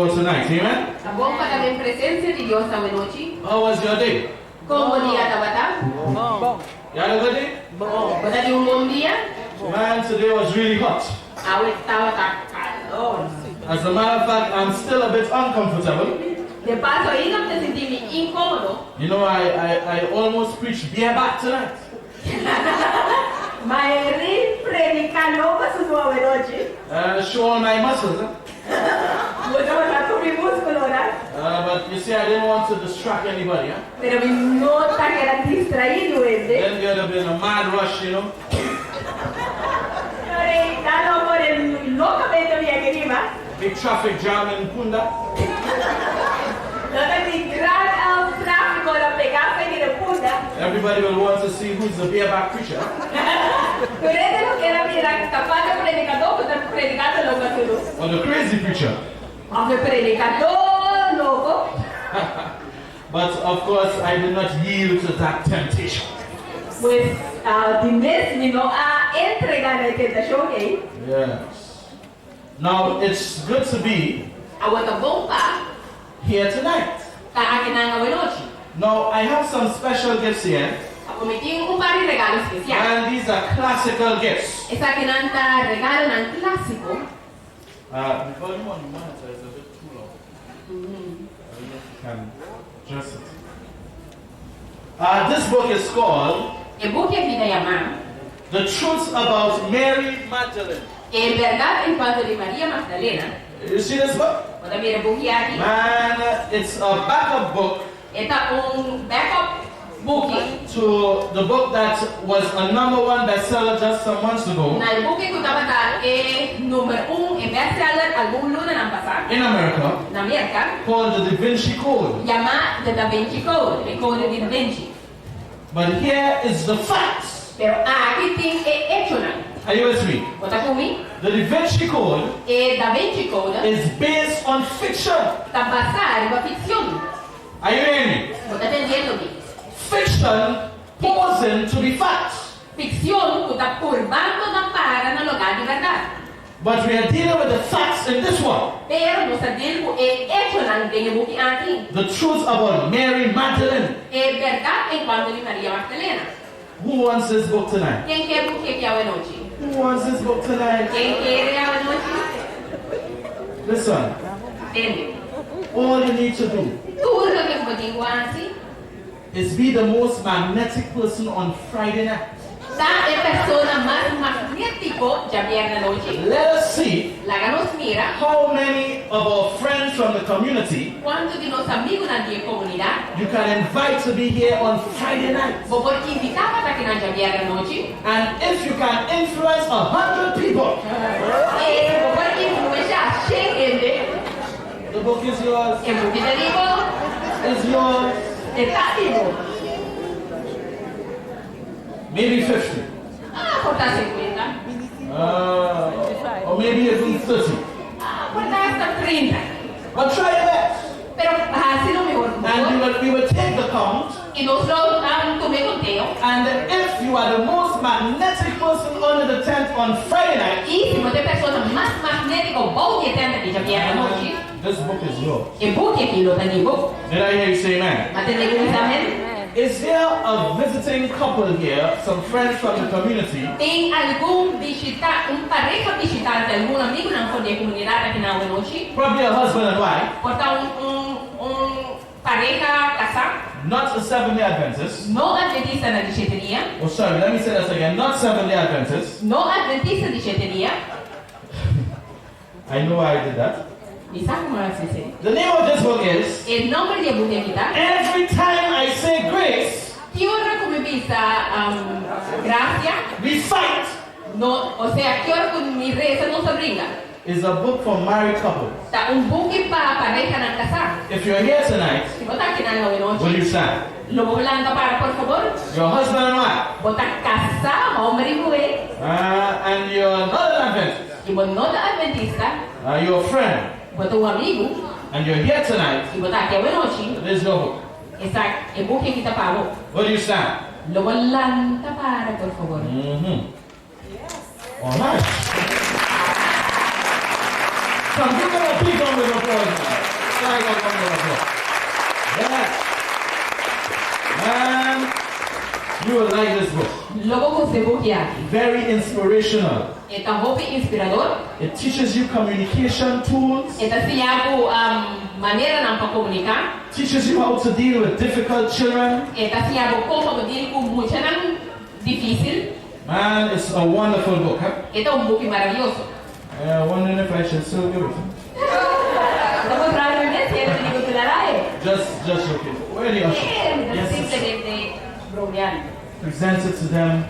God tonight. Amen? Ta bon pa ta den presensia di Dios awe nochi. How was your day? Kon bo dia tabata? You had a good day? Bo tabatin un bon dia? Man, today was really hot. Awe tabata kalor. As a matter of fact, I'm still a bit uncomfortable. De paso, ainda mi ta sinti mi inkómodo. I almost preached bareback tonight. M'a hera prediká lomba sunú awe nochi. Show all my muscles, huh? Mustra tur mi múskulonan. But you see, I didn't want to distract anybody, huh? Pero mi no tabata ke distraé ningun hende. Then there would have been a mad rush. Pero nan lo kore lokamente bini aki riba. Big traffic jam in Punda. Lo tin gran tráfiko na pegá di Punda. Everybody will want to see who's the bareback preacher. Tur hende lo ke mira ta kua predikadó ku ta predikando lomba sunú. Or the crazy preacher. Òf e predikadó loko. But of course, I did not yield to that temptation. Pues, di mes mi no a entregá na e tentashon ei. Yes. Now, it's good to be Awor ta bon pa here tonight. ta aki awe nochi. Now, I have some special gifts here, Awor mi tin un par di regalo spesial. And these are classical gifts. Esakinan ta regalonan klásiko. The volume on the monitor is a bit too low. I don't know if you can adjust it. This book is called E buki aki ta yama The Truth About Mary Magdalene. E Bèrdat en kuanto di Maria Magdalena. You see this book? Bo ta mira e buki aki? Man, it's a backup book E ta un backup buki to the book that was a number one bestseller just some months ago Na e buki ku tabata e number 1 e bestseller algun lunanan pasá in America na Amérika called The Da Vinci Code. Yamá The Da Vinci Code, e Kódigo di Da Vinci. But here is the facts. Pero aki tin e echonan. Are you with me? Bo ta ku mi? The Da Vinci Code E Da Vinci Code is based on fiction. Ta basá riba fikshon. Are you hearing me? Bo ta tendiendo mi? Fiction posing to be facts. Fikshon ku ta purbando na para na lugá di bèrdat. But we are dealing with the facts in this one. Pero nos ta deal ku e echonan den e buki aki. The truth about Mary Magdalene. E bèrdat en kuanto di Maria Magdalena. Who wants this book tonight? Ken ke e buki aki awe nochi? Who wants this book tonight? Ken ke awe nochi? Listen. Tende. All you need to do Tur loke bo tin ku hasi is be the most magnetic person on Friday night. Ta e persona mas magnétiko djabièrnè anochi. Let us see Laga nos mira how many of our friends from the community kuantu di nos amigunan di e komunidat you can invite to be here on Friday night. Bo por invitá pa ta akinan djabièrnè anochi. And if you can influence 100 people, I si bo por influensiá 100 hende, the book is yours. E buki ta di bo. Is yours. E ta di bo. Maybe 50. Ah, por ta 50. Or maybe even 30. Ah, por ta asta 30. But try your best. Pero hasi lo mihó. And we will take the count. I nos lo tuma e konteo. And if you are the most magnetic person under the tent on Friday night, I si bo ta e persona mas magnétiko bou di e tènt aki djabièrnè anochi, this book is yours. E buki aki lo ta di bo. Did I hear you say amen? M'a tende bo bisa amèn? Is there a visiting couple here, some friends from the community? Tin algun bishita, un pareha bishitante, algun amigunan for di e komunidat aki awe nochi? Probably a husband and wife. Por ta un un un pareha kasá. Not a Seventh-day Adventist. No atventistanan di shete dia. Oh, sorry, let me say that again. Not Seventh-day Adventist. No atventista di shete dia. I know why I did that. Mi sa kon m'a hasi esei. The name of this book is E nòmber di e buki aki ta Every Time I Say Grace, Ki ora ku mi bisa grasia, We Fight. No, o sea, ki ora ku mi resa nos ta bringa. Is a book for married couples. Ta un buki pa parehanan kasá. If you're here tonight, Si bo ta akinan awe will nochi, you stand? Lo bo lanta para, por fabor? Your husband and wife. Bo ta kasá, hòmber i muhé. And you're not an Adventist. I bo no ta atventista. You're a friend. Bo ta un amigu. And you're here tonight. I bo ta aki awe nochi. This is your book. Esaki, e buki aki ta pa bo. Will you stand? Lo bo lanta para, por fabor? All right. Come, give them a big round of applause now. big round of applause. Yes. Man, you will like this book. Lo bo gusta e buki aki. Very inspirational. E ta hopi inspirador. It teaches you communication tools. E ta siña bo maneranan pa komuniká. Teaches you how to deal with difficult children. E ta siña bo kon pa bo deal ku muchanan difísil. Man, it's a wonderful book, huh? E ta un buki maravioso. Yeah, wondering if I should still give it. Ta puntra mi mes si e ta tene ku tula e. Just joking. Where the usher? Mi ta simplemente bromeando. Present it to them.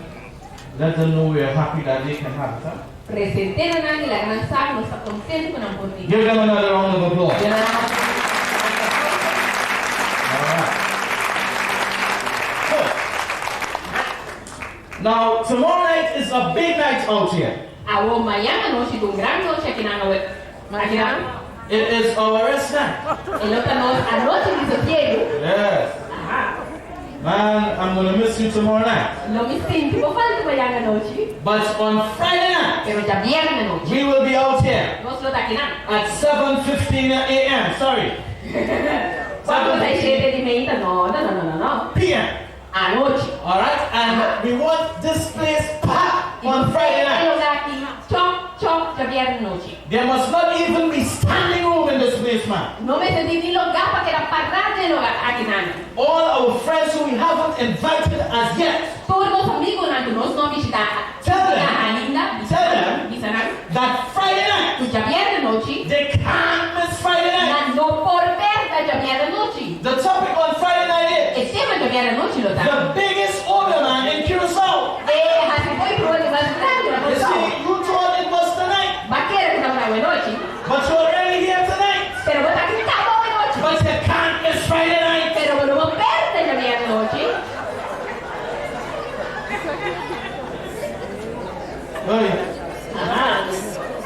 Let them know we are happy that they can have it. Huh? Present'é na nan i laga nan sa ku nos ta kontentu ku nan por tin. Give them another round of applause. Duna nan un All right. Good. Now, tomorrow night is a big night out here. Awor mañan anochi ta un gran nochi aki nan awe. Aki nan. It is our rest night. E lo ta nos anochi di sosiegu. Yes. Man, I'm gonna miss you tomorrow night. Lo mi sinti bo falta mañan anochi. But on Friday night, Pero djabièrnè anochi. we will be out here. Nos lo ta akinan. At 7:15 a.m. Sorry. 4 i 7 di mainta? No, no, no, no, no, no. p.m. Anochi. All right, and we want this place packed on Friday night. E lugá aki chòk chòk djabièrnè anochi. There must not even be standing room in this place, man. No mester tin ni lugá pa keda pará den e lugá akinan. All our friends who we haven't invited as yet. Tur nos amigunan ku nos no a bishitá Tell them. ainda, Tell them. bisa nan. That Friday night. Ku djabièrnè anochi. They can't miss Friday night. Nan no por pèrdè djabièrnè anochi. The topic on Friday night is. E tema djabièrnè anochi lo ta. The biggest obeah man in Curaçao. E hasidó di bruha di mas grandi na You Kòrsou. see, you thought it was tonight. B'a kere ku tabata awe nochi. But you already here tonight. Pero bo ta aki kaba awe nochi. But you can't miss Friday night. Pero bo no por pèrdè djabièrnè anochi. Hey.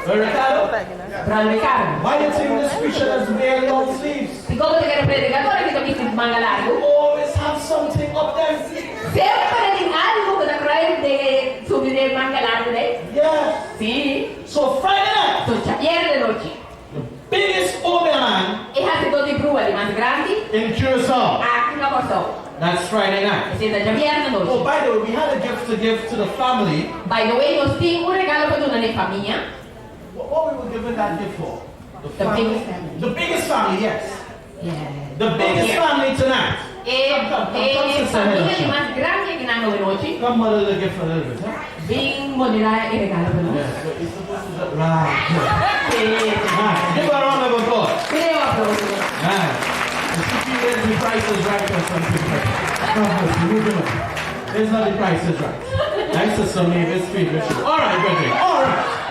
Hey, Ricardo. Brother Ricardo. Why you think this preacher does wear long sleeves? Dikon bo ta kere predikador aki ta bisti manga largu? Always have something up them sleeves. Semper tin algu ku ta kruip den subi den manga largu ei. Yes. Sí. So Friday night. So djabièrnè anochi. The biggest obeah man. E hasidó di bruha di mas grandi. In Curaçao. Aki na Kòrsou. That's Friday night. Esei ta djabièrnè anochi. Oh, by the way, we had a gift to give to the family. By the way, nos tin un regalo pa duna na e famia. What we were given that gift for? The The family. biggest family. The biggest family, yes. Yeah. The biggest family tonight. E Come, come, come, come, e sister famia Helen. di mas grandi akinan awe nochi. Come model the gift a little bit, huh? Bin modelá e regalo pa nos. Yes, but it's supposed to be right. Sí. Right. Give her a round of applause. Dun'é un aplauso. Right. You see, the price is right or something like that. God bless you. Moving on. It's not the price is right. Nice to some this favorite show. All right, brethren. All right.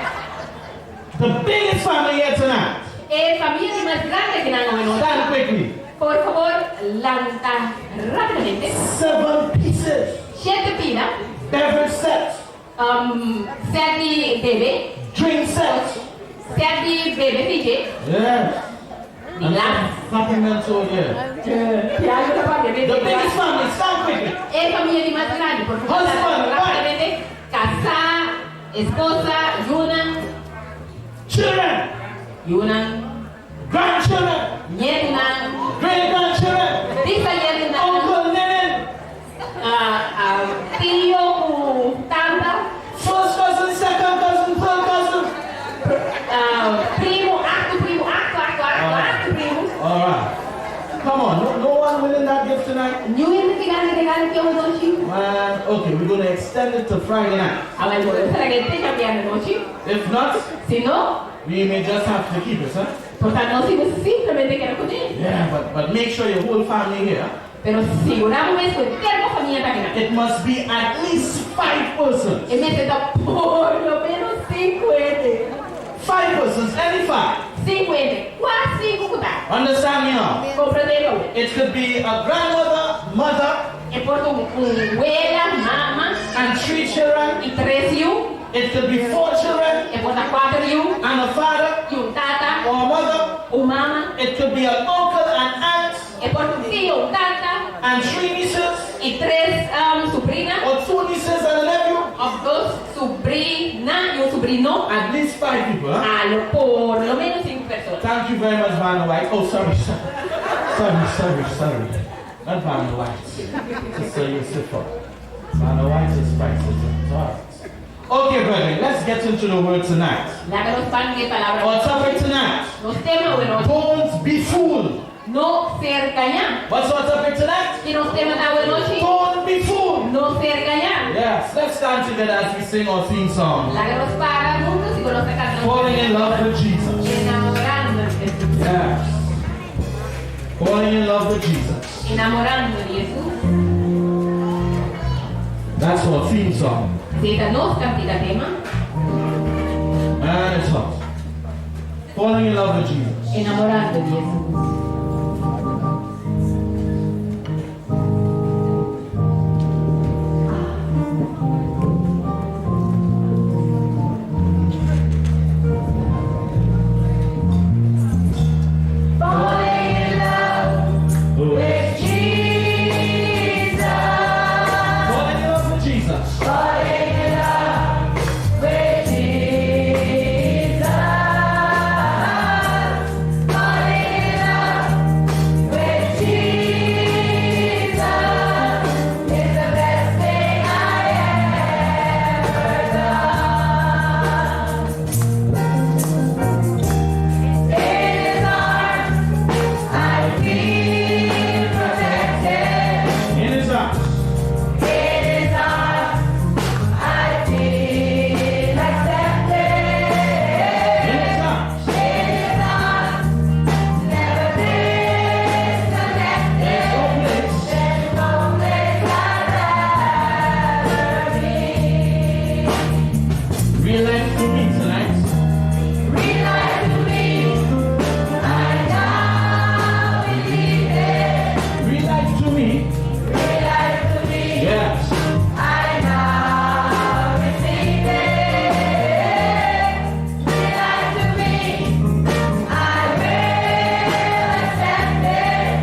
The biggest family here tonight. E famia di mas grandi akinan awe nochi. Stand quickly. Por fabor, lanta rápidamente. Seven pieces. Shete pida. Beverage set. Set di bebe. Drink set. Set di bebe DJ. Yes. Di glas. Supplemental, yeah. The biggest family, stand quickly. E famia di mas grandi, por fabor, Husband, wife. rápidamente. Kasá, esposa, yunan. Children. Yunan. Grandchildren. Nietunan. Great grandchildren. Bisanietunan. Uncle Nene. Tio ku tanta. First cousin, second cousin, third cousin. Primo, akto, primo, akto, akto, akto, akto, primo. All right. Come on, no, no one winning that gift tonight? Niun hende ke gana e regalo aki awe nochi? Man, okay, we're going to extend it to Friday night. Awèl, nos ta alarg'é te djabièrnè anochi. If not, Si no, we may just have to keep it, huh? Por tantu, nos tin ku simplemente keda kuné. Yeah, but make sure your whole family here. Pero sigurá bo mes ku henter bo famia ta akinan. It must be at least five persons. E mester ta por lo ménos sinku hende. Five persons, any five. Sinku hende, kua sinku ku ta. Understand me now? Komprendé mi? It could be a grandmother, mother. E por ta un wela, mama. And three children. I tres yu. It could be four children. E por ta kuater yu. And a father. I un tata. Or a mother. Un mama. It could be an uncle and aunt. E por ta un tio, un tanta. And three nieces. I tres subrina. Or two nieces and a nephew. Òf dos subrina i un subrino. At least five people, huh? Alo, por lo ménos sinku persona. Thank you very much, Vanna White. Oh, sorry, sorry, sorry, sorry. Not Vanna White. Sister Yusufa. Vanna White is prices. All right. Okay, brethren, let's get into the word tonight. Laga nos ban den e palabra. Our topic tonight. Nos tema awe nochi. Don't be fooled. No ser gañá. What's our topic tonight? Ki nos tema ta awe nochi? Don't be fooled. No ser gañá. Yes, let's stand together as we sing our theme song. Laga nos para huntu si ku nos ta kanta nos Falling in love with Jesus. Enamorando di Hesus. Yes. Falling in love with Jesus. Enamorando di Hesus. That's our theme song. Esei ta nos kantika tema. Man, it's hot. Falling in love with Jesus. Enamorando di Hesus. Falling in love with Jesus. Falling in love with Jesus. Falling in love with Jesus. Falling in love with Jesus is the best thing I ever done. In His arms, I feel protected. In his arms. In His arms, I feel accepted. In his arms. In His arms, never disconnected. There's no place. There's no place I'd rather be. Real life to me tonight. Real life to me, I now believe it. Real life to me. Real life to me. Yes. I now receive it. Real life to me, I will accept it.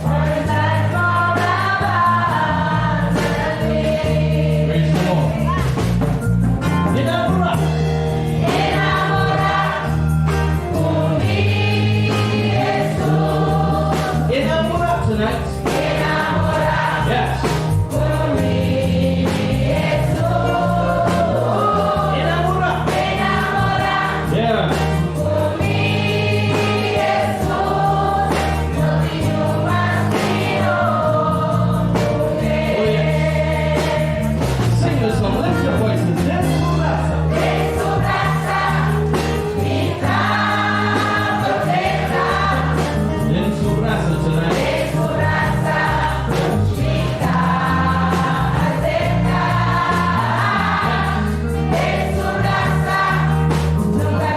For life more abundantly. Praise the Lord. Enamora. Enamorá ku mi Hesus. Enamora tonight. Enamorá Yes. ku mi Hesus. Enamora. Enamorá. Yeah. Ku mi Hesus, no tin mas mihó. Oh yes. Sing the song. Lift your voices. Den su brasa. Den su brasa, mi ta protegé. Den su brasa tonight. Den su brasa, mi ta aseptá. Den su brasa, nunka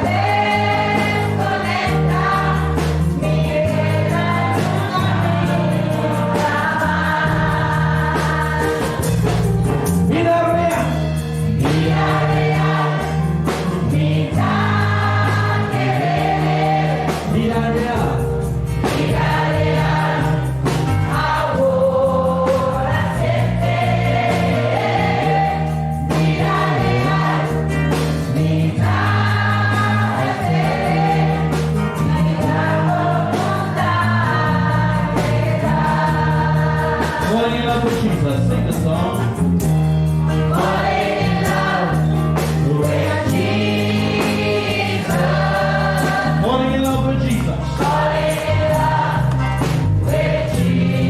deskonektá. Mi keda nunka mas. Bida real. Bida real, mi ta kere. Bida real. Bida real, awor asept'é. Bida real, mi ta asept'é. Bida profunda. Falling in love with Jesus. Sing the song. Falling in love with Jesus. Falling in love with Jesus. Falling in love with Jesus.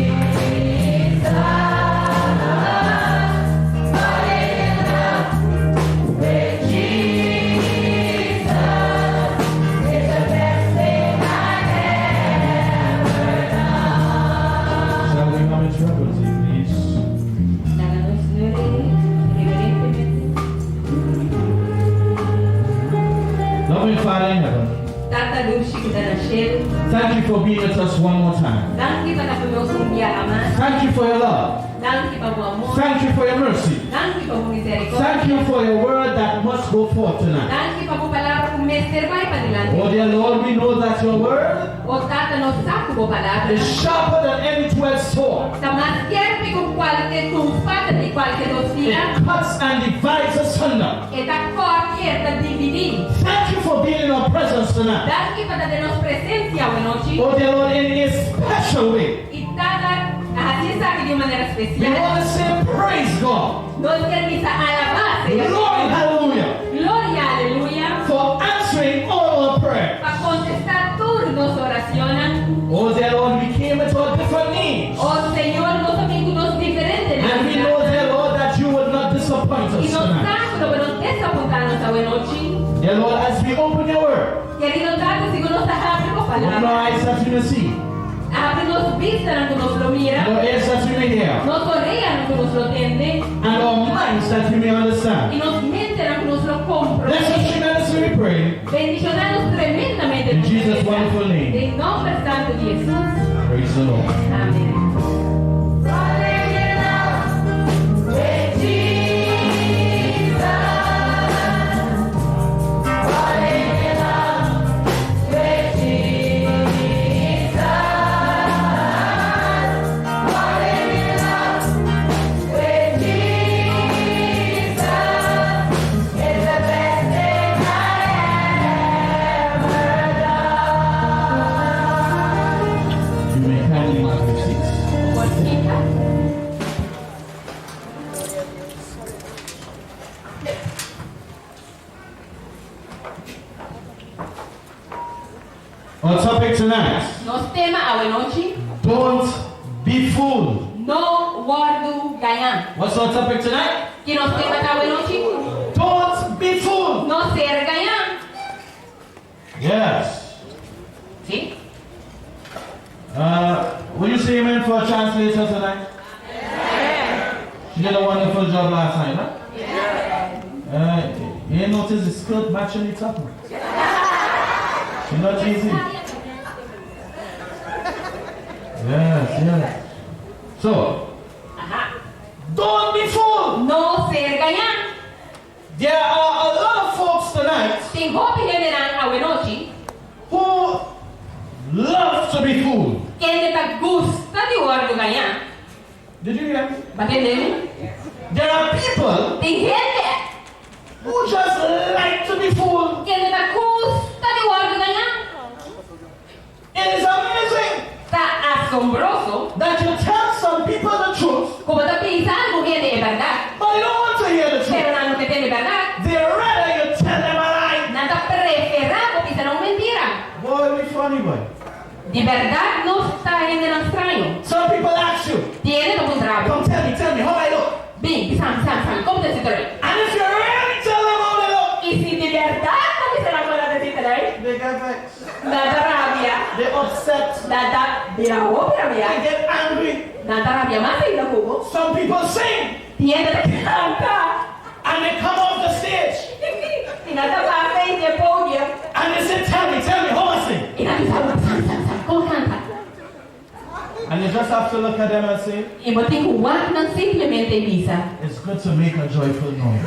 Falling in love with Jesus is the best thing I ever done. Shall we come in reverently, please? Laga nos nùig reverentemente. Loving Father in heaven, Tata dushi ku ta na shelu. thank you for being with us one more time. Danki pa ta ku nos un biaha mas. Thank you for your love. Danki pa bo amor. Thank you for your mercy. Danki pa bo miserikòrdia. Thank you for your word that must go forth tonight. Danki pa bo palabra ku mester bai padilanti. Oh, dear Lord, we know that your word O Tata, nos sa ku bo palabra is sharper than any two-edged sword. ta mas skèrpi ku kualke ku un spada di kualke dos fila. It cuts and divides asunder. E ta kòrta i e ta dividí. Thank you for being in our presence tonight. Danki pa ta den nos presensia awenochi. Oh, dear Lord, in a special way. I Tata a hasi esaki di un manera We spesial. want to say, Praise God. Nos kier bisa alabá Señor. Glory, hallelujah. Gloria, aleluya. For answering all our prayers. Pa kontestá tur nos orashonnan. Oh, dear Lord, we came with our different needs. O Señor, nos a bin ku nos diferente And we know, nesesidatnan. dear Lord, that you would not disappoint I us nos tonight. sa ku lo bo no desapuntá nos awenochi. Dear Lord, as we open your word, Kerido Tata, segun nos ta habri bo open palabra, our eyes that we may see, habri nos bistanan ku nos lo mira, our ears that we may hear, nos oreanan ku nos lo tende, and our minds that we may understand. i nos mentenan ku nos lo Bless us komprondé. tremendously, we pray. Bendishoná nos tremendamente, In nos Jesus' resa. wonderful name. Den nomber santu di Hesus. Praise the Lord. Amén. You may kindly have your seats. Por sinta. Our topic tonight, Nos tema awenochi, don't be fooled. No wòrdu gañá. What's our topic tonight? Ki nos tema ta awenochi? Don't be fooled. No ser gañá. Yes. Sí? Will you say amen for our translator tonight? She did a wonderful job last night, huh? You didn't notice the skirt matching the top? She not easy. Yes. So, Aha. don't be fooled. No ser gañá. There are a lot of folks tonight Tin hopi hendenan awenochi who love to be fooled. kende ta gusta di wòrdu gañá. Did you hear me? B'a tende mi? There are people Tin hende who just like to be fooled. kende ta gusta di wòrdu gañá. It is amazing Ta asombroso that you tell some people the truth, ku bo ta bisa algun hende e bèrdat, but they don't want to hear the truth. pero nan no ke tende bèrdat. They rather you tell them a lie. Nan ta preferá bo bisa nan un mentira. Boy, we funny, boy. Di bèrdat nos ta hendenan straño. Some people ask you, Tin hende ta puntra bo. Come tell me, tell me how I look. Bin, bisa mi, bisa mi, bisa mi, kon ta sinti rei? And if you really tell them how they look, I si di bèrdat bo bisa nan kon nan ta sinti rei, they get vexed. nan ta rabia. They upset. Nan ta bira hopi rabia. They get angry. Nan ta rabia mas ainda ku bo. Some people sing. Tin hende ta kanta. And they come off the stage. I nan ta baha for di e podium. And they say, tell me, tell me, how I sing? I nan bisa bo, bisa mi, bisa mi, bisa mi, kon kanta? And you just have to look at them and say, I bo tin ku wak nan simplemente i bisa. It's good to make a joyful noise.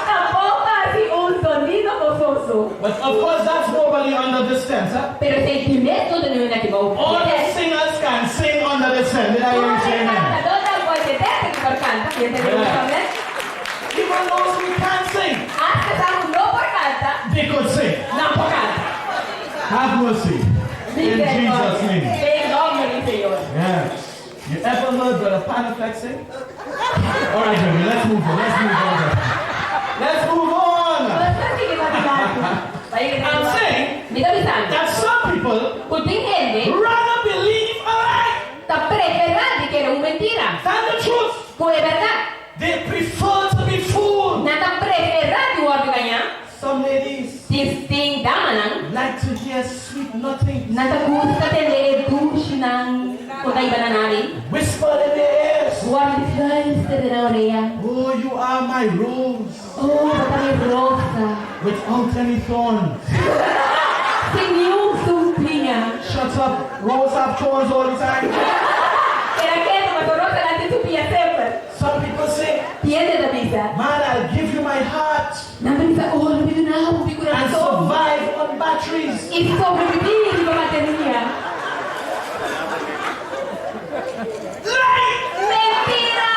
Ta bon pa hasi un sonido gososo. But of course, that's nobody under this tent, huh? Pero esei di mes no ta niun aki bou. All the singers can sing under this tent. Did I hear you say amen? Kantadónan por dje tènt ku por kanta. Mi a tende un amen. Even those who can't sing. Asta esnan ku no por kanta. They could sing. Nan por kanta. Have mercy. In Jesus' name. Den nòmber di Señor. Yes. You ever heard Brother Panaflex sing? All right, Jimmy, let's move on. Let's move on. Let's move on. I'm saying that some people Ku tin hende rather believe a lie ta preferá di kere un mentira than the truth. ku e bèrdat. They prefer to be fooled. Nan ta preferá di wòrdu gañá. Some ladies Tin tin damanan like to hear sweet nothings. Nan ta gusta tende e dushinan ku ta hiba nan ari. Whispered in their ears. Wòrdu fluister den nan orea. Oh, you are my rose. Oh, bo ta mi rosa. Without any thorns. Sin niun sumpiña. Shut up. Rose have thorns all the time. Keda ketu, pasobra rosanan tin sumpiña semper. Some people say, Tin hende ta bisa. Man, I'll give you my heart. Nan ta bisa, Oh, lo mi duna bo mi and kurason survive on batteries. i sobrebibí riba bateria. Lie! Mentira!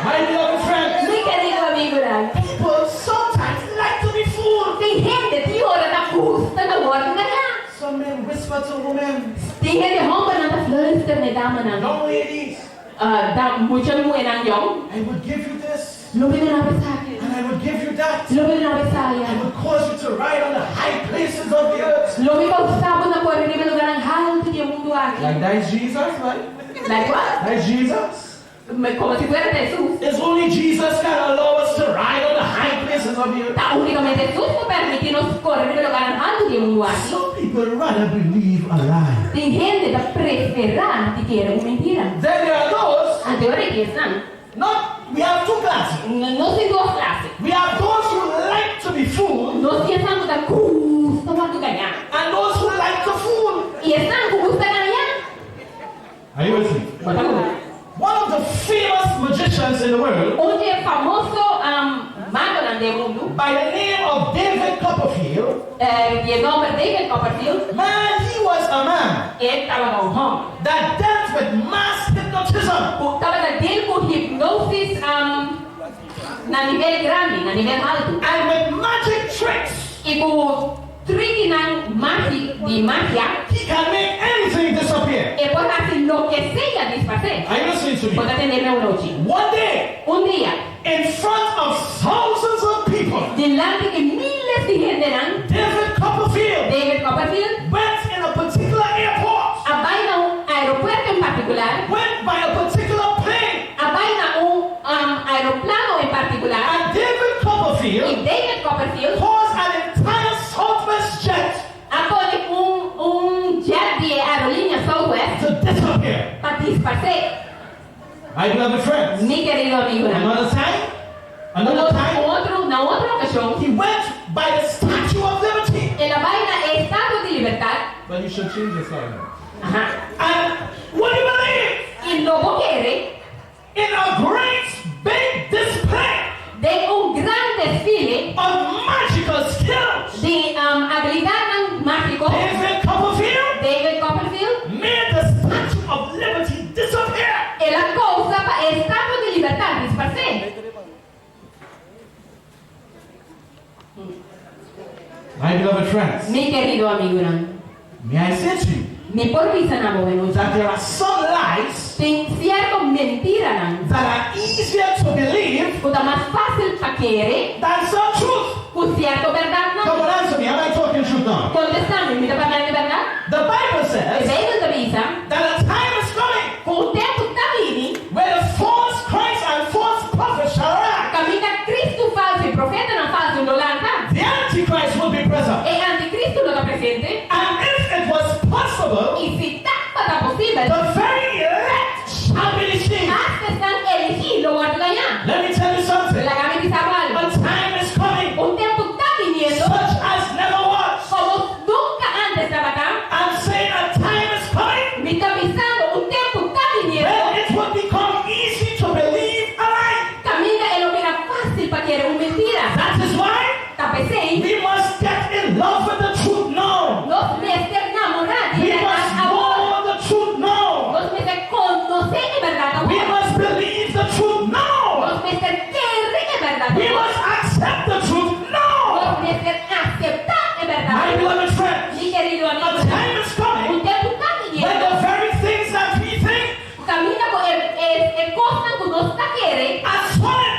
My beloved friends, Mi kerido amigunan, people sometimes like to be fooled. tin hende tin ora ta gusta na wòrdu gañá. Some men whisper to women, Tin hende hòmbernan ta fluister na e damanan, young ladies, Da mucha muhénan yòn, I would give you this Lo mi duna bo esaki, and I would give you that. lo mi duna bo esaya. I would cause you to ride on the high places of the earth. Lo mi kousa bo na kore riba e lugánan haltu di e mundu aki. Like that is Jesus, right? Like what? That is Jesus. Komo si fuera ta Hesus. It's only Jesus can allow us to ride on the high places of the earth. Ta únikamente Hesus por permití nos kore riba e lugánan haltu di e mundu aki. Some people rather believe a lie. Tin hende ta preferá di kere un mentira. Then there are those, Anto ora ki esnan, not, we have two classes. Nos tin dos klase. We have those who like to be fooled Nos tin esnan ku ta gusta wòrdu gañá. and those who like to fool. I esnan ku gusta gaña. Are you with me? Bo ta ku mi? One of the famous magicians in the world. Un di e famoso magonan den mundu. By the name of David Copperfield. Di e nomber David Copperfield. Man, he was a man. E tabata un homber. That dealt with mass hypnotism. Ku tabata deal ku hipnosis na nivel grandi, na nivel haltu. And with magic tricks. I ku trikinan magi di magia. He can make anything disappear. E por hasi loke sea disparsé. Are you listening to me? Bo ta tende mi anochi? One day. Un dia. In front of thousands of people. Dilanti di miles di hendenan. David Copperfield. David Copperfield. Went in a particular airport. A bai na un aeropuerto en particular. Went by a particular plane. A bai na un aeroplano en particular. And David Copperfield. I David Copperfield. Caused an entire Southwest jet. A pone un un jet di e aerolínea Southwest. To disappear. Pa disparsé. My beloved friends. Mi kerido amigunan. Another time, another time. Un otro, na un otro okashon. He went by the Statue of Liberty. El a bai na e Estatua di Libertat. But you should change the song now. Aha. And would you believe? I lo bo kere. In a great big display. Den un gran desfile. Of magical skills. Di abilidatnan mágiko. David Copperfield. David Copperfield. Made the Statue of Liberty disappear. El a kousa pa e Estatua di Libertat disparsé. My beloved friends. Mi kerido amigunan. May I say to you. Mi por bisa na bo enochi. That there are some lies. Tin sierto mentiranan. That are easier to believe. Ku ta mas fásil pa kere. Than some truth. Ku sierto bèrdatnan. Come on, answer me. Am I talking truth now? Kontestá mi, mi ta papiando bèrdat? The Bible says. E Beibel ta bisa. That a time is coming. Ku un tempu ta bini. Where the false Christ and false prophet shall arise. Kaminda Kristu falsu i profetanan falsu lo lanta. The Antichrist will be present. E Anticristo lo ta presente. And if it was possible. I si tabata posibel. The very elect shall be deceived. Asta esnan eligí lo wòrdu gañá. Let me tell you something. Laga mi bisa bo algu. A time is coming. Un tempu ta biniendo. Such as never was. Komo nunka antes tabata. I'm saying a time is coming. Mi ta bisando un tempu ta biniendo. When it will become easy to believe a lie. Kaminda e lo bira fásil pa kere un mentira. That is why. Ta p'esei. We must get in love with the truth now. Nos mester namorá di e bèrdat awor. We must know the truth now. Nos mester konosé e bèrdat awor. We must believe the truth now. Nos mester kere e bèrdat awor. We must accept the truth now. Nos mester aseptá e bèrdat My awor. beloved friends, Mi kerido a amigunan, time is coming un tempu ta when the biniendo very things that we think ku kaminda ku e e e kosnan ku nos ta kere are solid,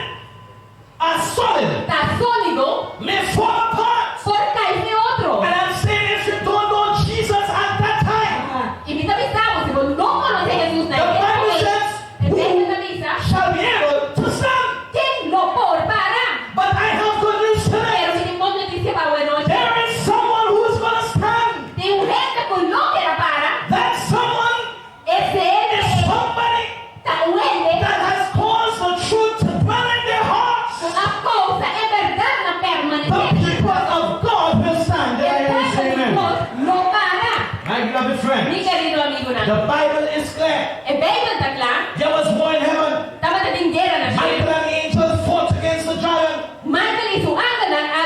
are solid, ta sólido, may fall apart. por kai fe otro. And I'm saying if you don't know Jesus at that time, I mi ta bisa bo, si bo no konosé Hesus na the e tempu Bible ei, says, e who Beibel ta bisa, shall be able to stand? Ken lo por para? But I have good news tonight. Pero mi tin bon notisia pa bo anochi. There is someone who is going to stand. Tin un hende ku lo keda para. That someone Ese hende is ei somebody ta un hende that has caused the truth to dwell in their hearts. ku a kousa e bèrdat na The permanesé. people of God will stand. E Did I hear you say pueblo di amen? Dios lo para. My beloved friends, Mi kerido amigunan, the Bible is clear. e Beibel ta kla. There was war in heaven. Tabata tin guera na shelu. Michael and the angels fought against the dragon. Michael i su angelnan a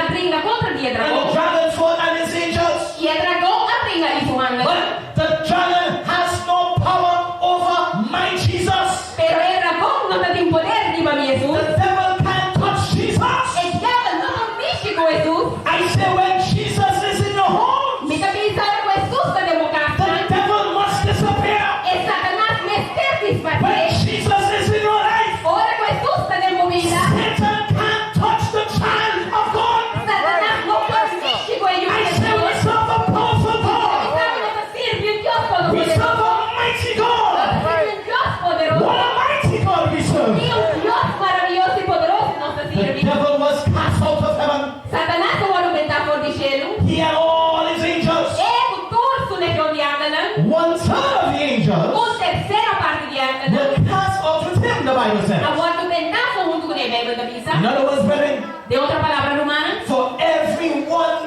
Hesus. I say when Jesus is in your home, Mi ta bisa ku Hesus ta den bo the kas, devil must disappear. e Satanas mester When disparsé. Jesus is in your life, Ora ku Hesus ta den bo bida, Satan can't touch the child of God. Satanas no por mishi ku e yu I di say we Dios. serve a powerful Mi God. sabi nos ta sirbi un Dios We serve todopoderoso. a mighty Nos God. ta sirbi un Dios poderoso. What a mighty God we serve. I un Dios maravioso i poderoso nos ta The sirbi. devil was cast out of heaven. Satanas a wòrdu bentá for di shelu. He and all his angels. E ku tur su legion di angelnan, One third of the angels un tersera parti di angelnan, were cast out with him, the Bible a says. wòrdu bentá afó huntu kuné, Beibel ta bisa. In other words, brethren, Den otro palabra, rumannan, for every one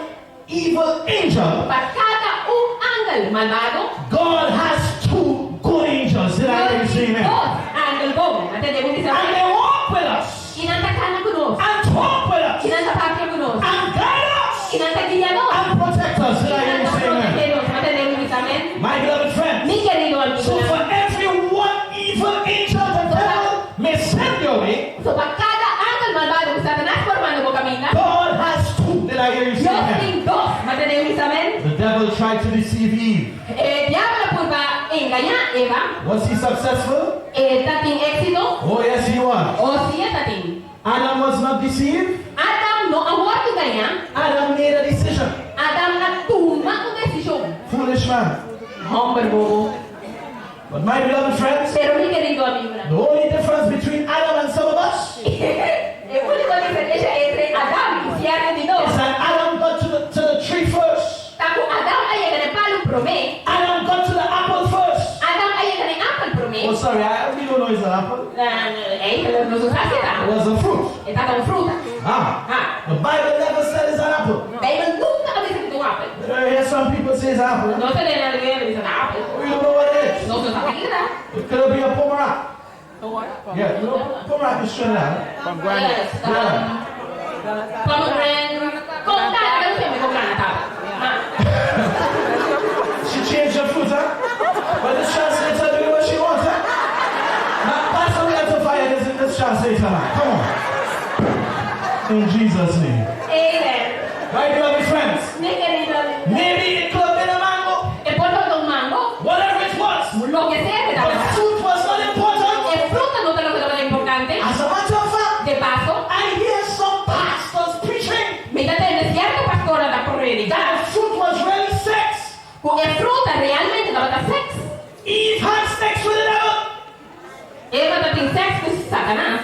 evil angel, pa kada un angel malbado, God has two good angels. Did I hear you Dios say tin amen? dos angel bon. M'a tende bo bisa And amèn? they walk with us, I nan ta kana ku nos. and talk with us, I nan ta papia ku nos. and guide us, I nan ta guia nos. and protect us. Did I I hear nan you ta say amen? protegé nos. M'a tende bo bisa amèn? My beloved friends, Mi kerido so amigunan, for every one evil angel the devil may send your way, so pa kada angel malbado ku Satanas por manda bo kaminda, God has two. Did I hear you say Dios amen? tin dos. M'a tende bo bisa amèn? The devil tried to deceive Eve. E diabel a purba engañá Eva. Was he successful? E tatin éksito? Oh, yes, he was. O sí, e tatin. Adam was not deceived. Adam no a wòrdu gañá. Adam made a decision. Adam a tuma un desishon. Foolish man. Hòmber bobo. But my beloved friends, Pero mi kerido amigunan, the only difference between Adam and some of us E úniko diferensia entre Adam i sierto di nos is that Adam got to the tree first. ta ku Adam a yega na e palu promé. Adam got to the apple first. Adam a yega na e apel promé. Oh, sorry, we don't know it's an apple. Eigenlijk nos no sa si ta. It was a fruit. E tabata un fruta. Ah. Ah. The Bible never said it's an apple. Beibel nunka a bisa ku ta un apel. But I hear some people say it's an apple. Nos ta tende algun hende bisa ta apel. We don't know what it is. Nos no sa kiko ta. It could be a pomerac. Yeah, you know, pomerac is Trinidad. Pomegranate. Yes, pomegranate. Kon ta, ta un seme ku grana ta. Ah. She changed her fruit, huh? But this translator doing what she wants, huh? Now, that's how we have to fire this translator, man. Come on. In Jesus' name. Amen. My beloved friends, Mi kerido amigo. maybe it could have been a mango. E por tabata un mango. Whatever it was. Loke sea ku The tabata. fruit was not important. E fruta no ta loke tabata importante. As a matter of fact, De paso, I hear some pastors preaching mi ta tende sierto pastornan ta prediká that the fruit was really sex. ku e fruta realmente tabata sèks. Eve had sex with the devil. Eva tabatin sèks ku Satanas.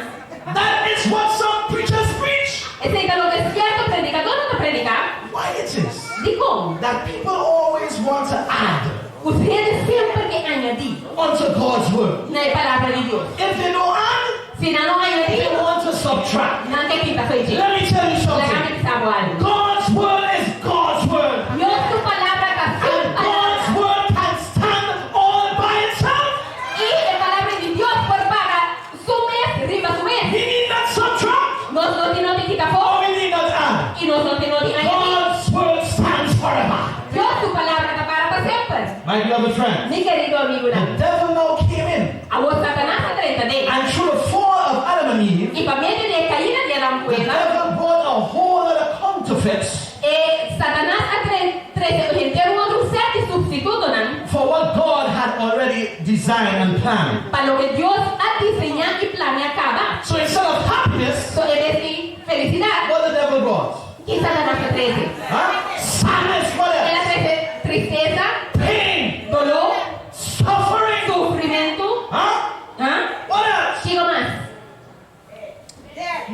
That is what some preachers preach. Esei ta loke sierto predikadónan ta prediká. Why it is Dikon? that people always want to add Ku hende semper ke añadí unto God's word. na e Palabra di Dios. If they don't add, Si nan no añadí, they want to subtract. nan ke kita fo'i dje. Let me tell you Laga something. mi bisa bo algu. God's word is God's word. Dios su Palabra ta su And Palabra. God's word can stand all by itself. I e Palabra di Dios por para su mes riba su mes. We need not subtract Nos no tin nodi kita afó or we need not add. i nos no tin nodi añadí. God's word stands forever. Dios su Palabra ta para pa semper. My beloved friend, Mi kerido amigunan, the devil now came in awor Satanas a drenta den. and through the fall of Adam and Eve, I pa medio di e kaida di Adam ku the Eva, devil brought a whole lot of counterfeits e Satanas a trese henter un otro sèt di supstitutonan for what God had already designed and planned. pa loke Dios a diseñá i planea kaba. So instead of happiness, So en bes di felisidat, what the devil brought? ki Satanas a trese? Huh? Sadness, what El a else? trese tristesa, Pain, doló, suffering. sufrimentu. Huh? Huh? What else? Kiko mas?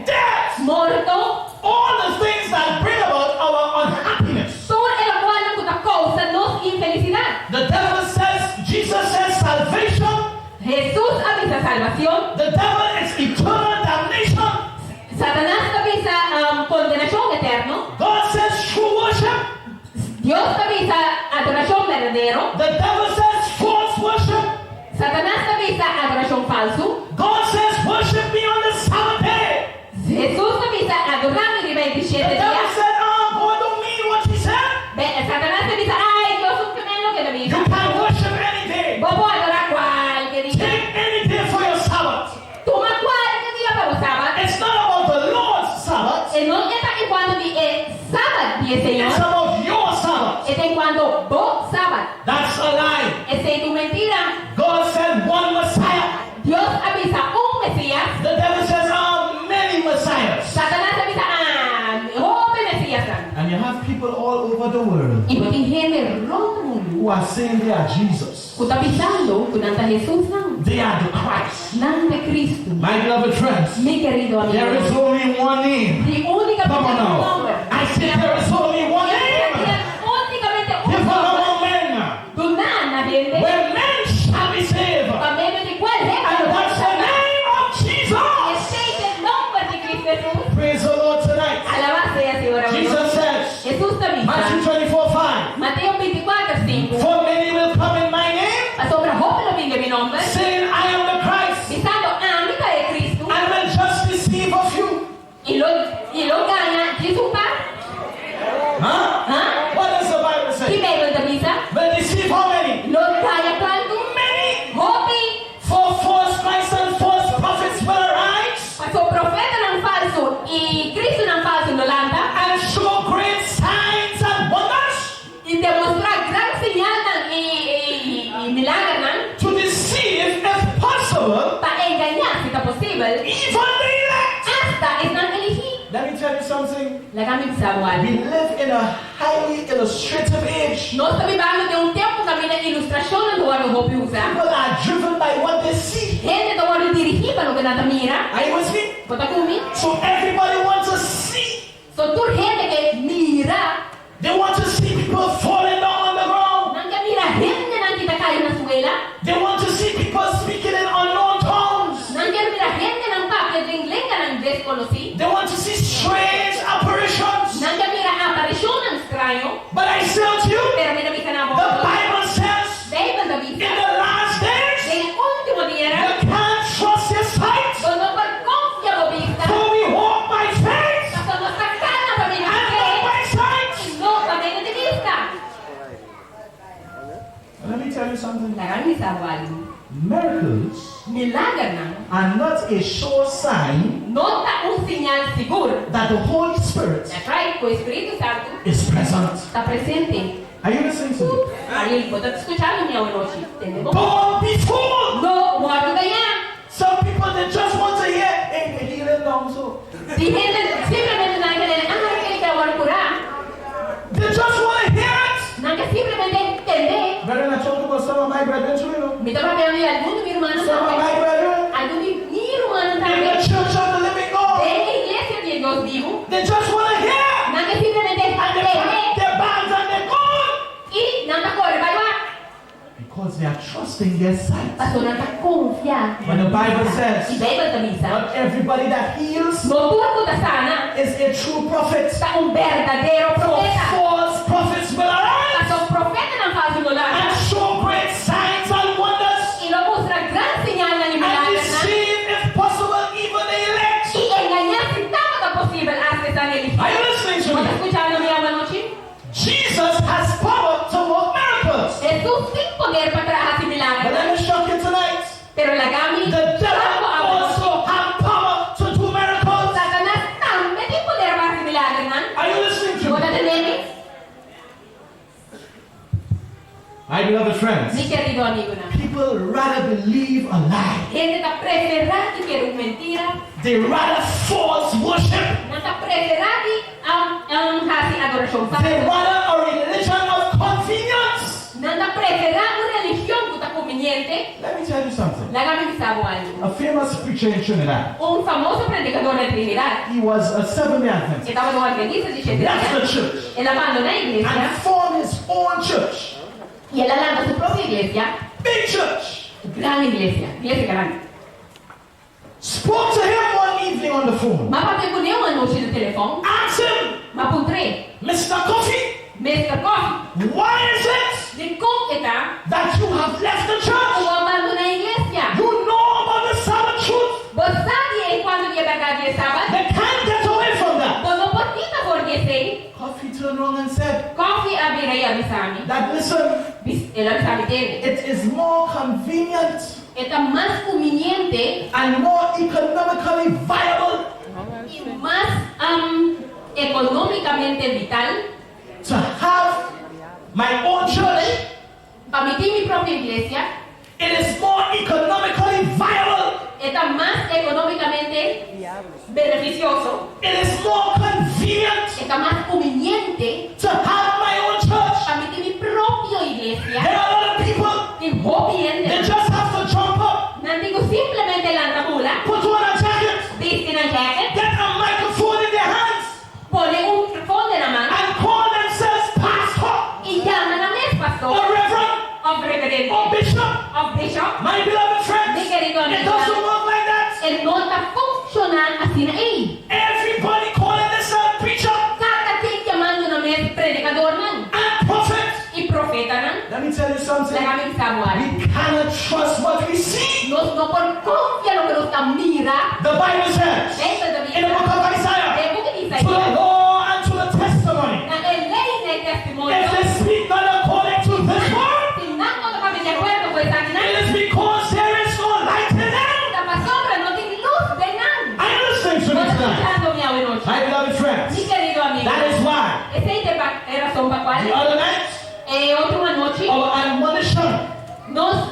Death. Morto. All the things that bring about our unhappiness. Tur e lokualnan ku ta kousa nos infelisidat. The devil says, Jesus says salvation. Hesus a bisa salbashon. The devil is eternal damnation. Satanas ta bisa kondenashon eterno. God says true worship. Dios ta bisa adorashon berdadero. The devil says false worship. Satanas ta bisa adorashon falsu. God says worship me on the Sabbath day. Hesus ta bisa adorá mi riba e di The shete devil dia. said, oh, God don't mean what he said. Be, Satanas ta bisa, ai, Dios no ke men loke e ta bisa. You can worship any day. Bo por adorá kualke dia. Take any day for your Sabbath. Tuma kualke. di Señor. It's about your Sabbath. E ta enkuanto bo Sabat. That's a lie. Esei ta un mentira. God said one Messiah. Dios a bisa un Mesias. The devil says, ah, many Messiahs. Satanas a bisa, ah, hopi Mesiasnan. And you have people all over the world I bo tin hende rònt mundu who are saying they are Jesus. ku ta bisando ku nan ta Hesusnan. They are the Christ. Nan ta Kristu. My beloved friends, Mi kerido there is amigunan, only one name. tin únikamente Come on un now. nòmber. I said there is only one name. Tin únikamente un Given nòmber. among men, Duná na hende, where men shall be saved. pa medio di kual hende And lo por that's the salbá. name of Jesus. Esei ta e nòmber di Kristu Hesus. Praise the Lord tonight. Alabá sea Señor awe Jesus nochi. says, Hesus ta bisa, Matthew 24 5. Mateo 24, 5, For many will come in my name, Pasobra hopi lo bin den mi nòmber, saying, I am the Christ, bisando, Ami ta e Kristu, and will just deceive a few. i lo i lo gaña djis un par. Huh? Ha? What does the Bible Ki say? Beibel ta bisa? Will deceive how many? Lo gaña kuantu? Many. Hopi. For false Christs and false prophets will arise Paso profetanan falsu i Kristunan falsu lo lanta and show great signs and wonders i demostrá gran señalnan i i milagernan to deceive, if possible, pa engañá, si ta posibel, even the elect. asta esnan eligí. Let me tell you something. Laga mi bisa bo algu. We live in a highly illustrative age. Nos ta bibando den un tempu kaminda ilustrashonnan ta wòrdu hopi usá. People are driven by what they see. Hende ta wòrdu dirigí pa loke nan ta mira. Are you with me? Bo ta ku mi? So everybody wants to see. So tur hende ke mira. They want to see people falling down on the ground. Nan ke mira hendenan ki ta kai na suela. They want to see people speaking in unknown tongues. Nan kier mira hendenan papia den lenganan deskonosí. They want to see strange apparitions. Nan ke mira aparishonnan straño. But I say unto you, Pero mi ta bisa na the boso, Bible says, Beibel ta in bisa, the last days, den e último dianan, you can't trust your sight. bo no por konfia bo bista. For we walk by faith Pasobra nos ta kana pa medio di and fe not by sight. i no pa medio di bista. Let me tell you something. Laga mi bisa bo algu. Miracles Milagernan are not a sure sign no ta un siñal sigur that the Holy Spirit That's right, ku e Spiritu Santu is present. ta presente. Are you listening to me? Ariel, bo ta skuchando mi awanochi. Tende bon. Don't be fooled. No wòrdu gañá. Some people they just want to hear hey, the healing now so. Tin hende simplemente nan ke tende, ah, kel ke a wòrdu kurá. They just want to hear it. Nan ke simplemente tende. Brethren, I talk about some of my brethren too, you know. Mi ta papiando di algun di mi rumannan Some of tambe. my brethren Algun di mi rumannan in tambe. the church of the living God. Den e iglesia di e Dios bibu. They just want to hear. Nan ke simplemente And they tende pack their bags and they go. i nan ta kore bai wak. Because they are trusting their sight. Pasobra nan ta konfia But the Bible I says, Beibel ta bisa, not everybody that heals No tur ku ta sana is a true prophet. ta un berdadero For profeta. false prophets will arise Paso profetanan falsu lo lanta and show great signs and wonders i lo mustra gran señalnan i and milagernan deceive, if possible, even the elect. i engañá si tabata posibel asta esnan eligí. Are you listening to Bo ta me? skuchando mi awanochi? Jesus has power to work miracles. Hesus tin poder pa traha si But milagernan. let me shock you tonight. Pero laga mi The devil shock bo awanochi. also have power to do miracles. Satanas tambe tin poder pa hasi milagernan. Are you listening to Bo me? ta tende mi? My beloved friends, Mi kerido amigunan, people rather believe a lie. hende ta preferá di kere un mentira. They rather false worship. Nan ta preferá di hasi adorashon They falsu. rather a religion of convenience. Nan ta preferá un religion ku ta kumbiniente. Let me tell you something. Laga mi bisa bo algu. A famous preacher in Trinidad. Un famoso predikador na Trinidad. He was a Seventh-day Adventist. E tabata un Adventista di shete Left dia. the church. El a bandoná e iglesia. And formed his own church. I el a lanta su propio iglesia. Big church. Gran iglesia. Iglesia grandi. Spoke to him one evening on the phone. M'a papia kuné un anochi na telefòn. Asked him, M'a puntr'é. Mister Coffee, Mister Coffee. Why is it Dikon e ta that you have left the church? ku bo a bandoná e iglesia? You know about the Sabbath truth. Bo sa di e kuantu di e bèrdat di e Sabat. They can't get away from that. Bo no por kita for di esei. Coffee turned around and said Coffee a bira i a bisa mi. that, listen, El a bisa mi tende. it is more convenient E ta mas kumbiniente and more economically viable i mas Ekonómikamente vital. To have my own church. Pa mi tin mi propio iglesia. It is more economically viable. E ta mas ekonómikamente benefisioso. It is more convenient. E ta mas kumbiniente. To have my own church. Pa mi tin mi propio iglesia. There are a lot of people. Tin hopi hende. They just have to jump up. Nan tin ku simplemente lanta bula. Put on a jacket. Bisti nan jacket. Get a microphone in their hands. Pone un mikrofon den nan man. And call themselves pastor. I yama nan mes pastor. Or reverend. Òf reverente. Or bishop. Òf bishop. My beloved friends. Mi kerido It amigunan. doesn't work like that. E no ta funshoná asina ei. Everybody calling themselves preacher. Kada ken yamando nan mes predikadornan. And prophet. I profetanan. Let me tell you something. Laga mi bisa bo algu. We cannot trust what we see. Nos no por konfia loke nos ta mira. The Bible says. Beibel ta In the bisa. book of Isaiah. Den buki di To the Isaías. law and to the testimony. Na e lei na e testimonio. If they speak not according to this word. Si nan no ta papia di akuerdo ku esakinan. It is because there is no light in them. Ta pasobra no tin lus den nan. Are you listening to Bo me ta tonight? skuchando mi awe nochi? My beloved friends. Mi kerido amigo. That is why. Esei ta e rason pa kual. The other night. E otro anochi. Our admonition. Nos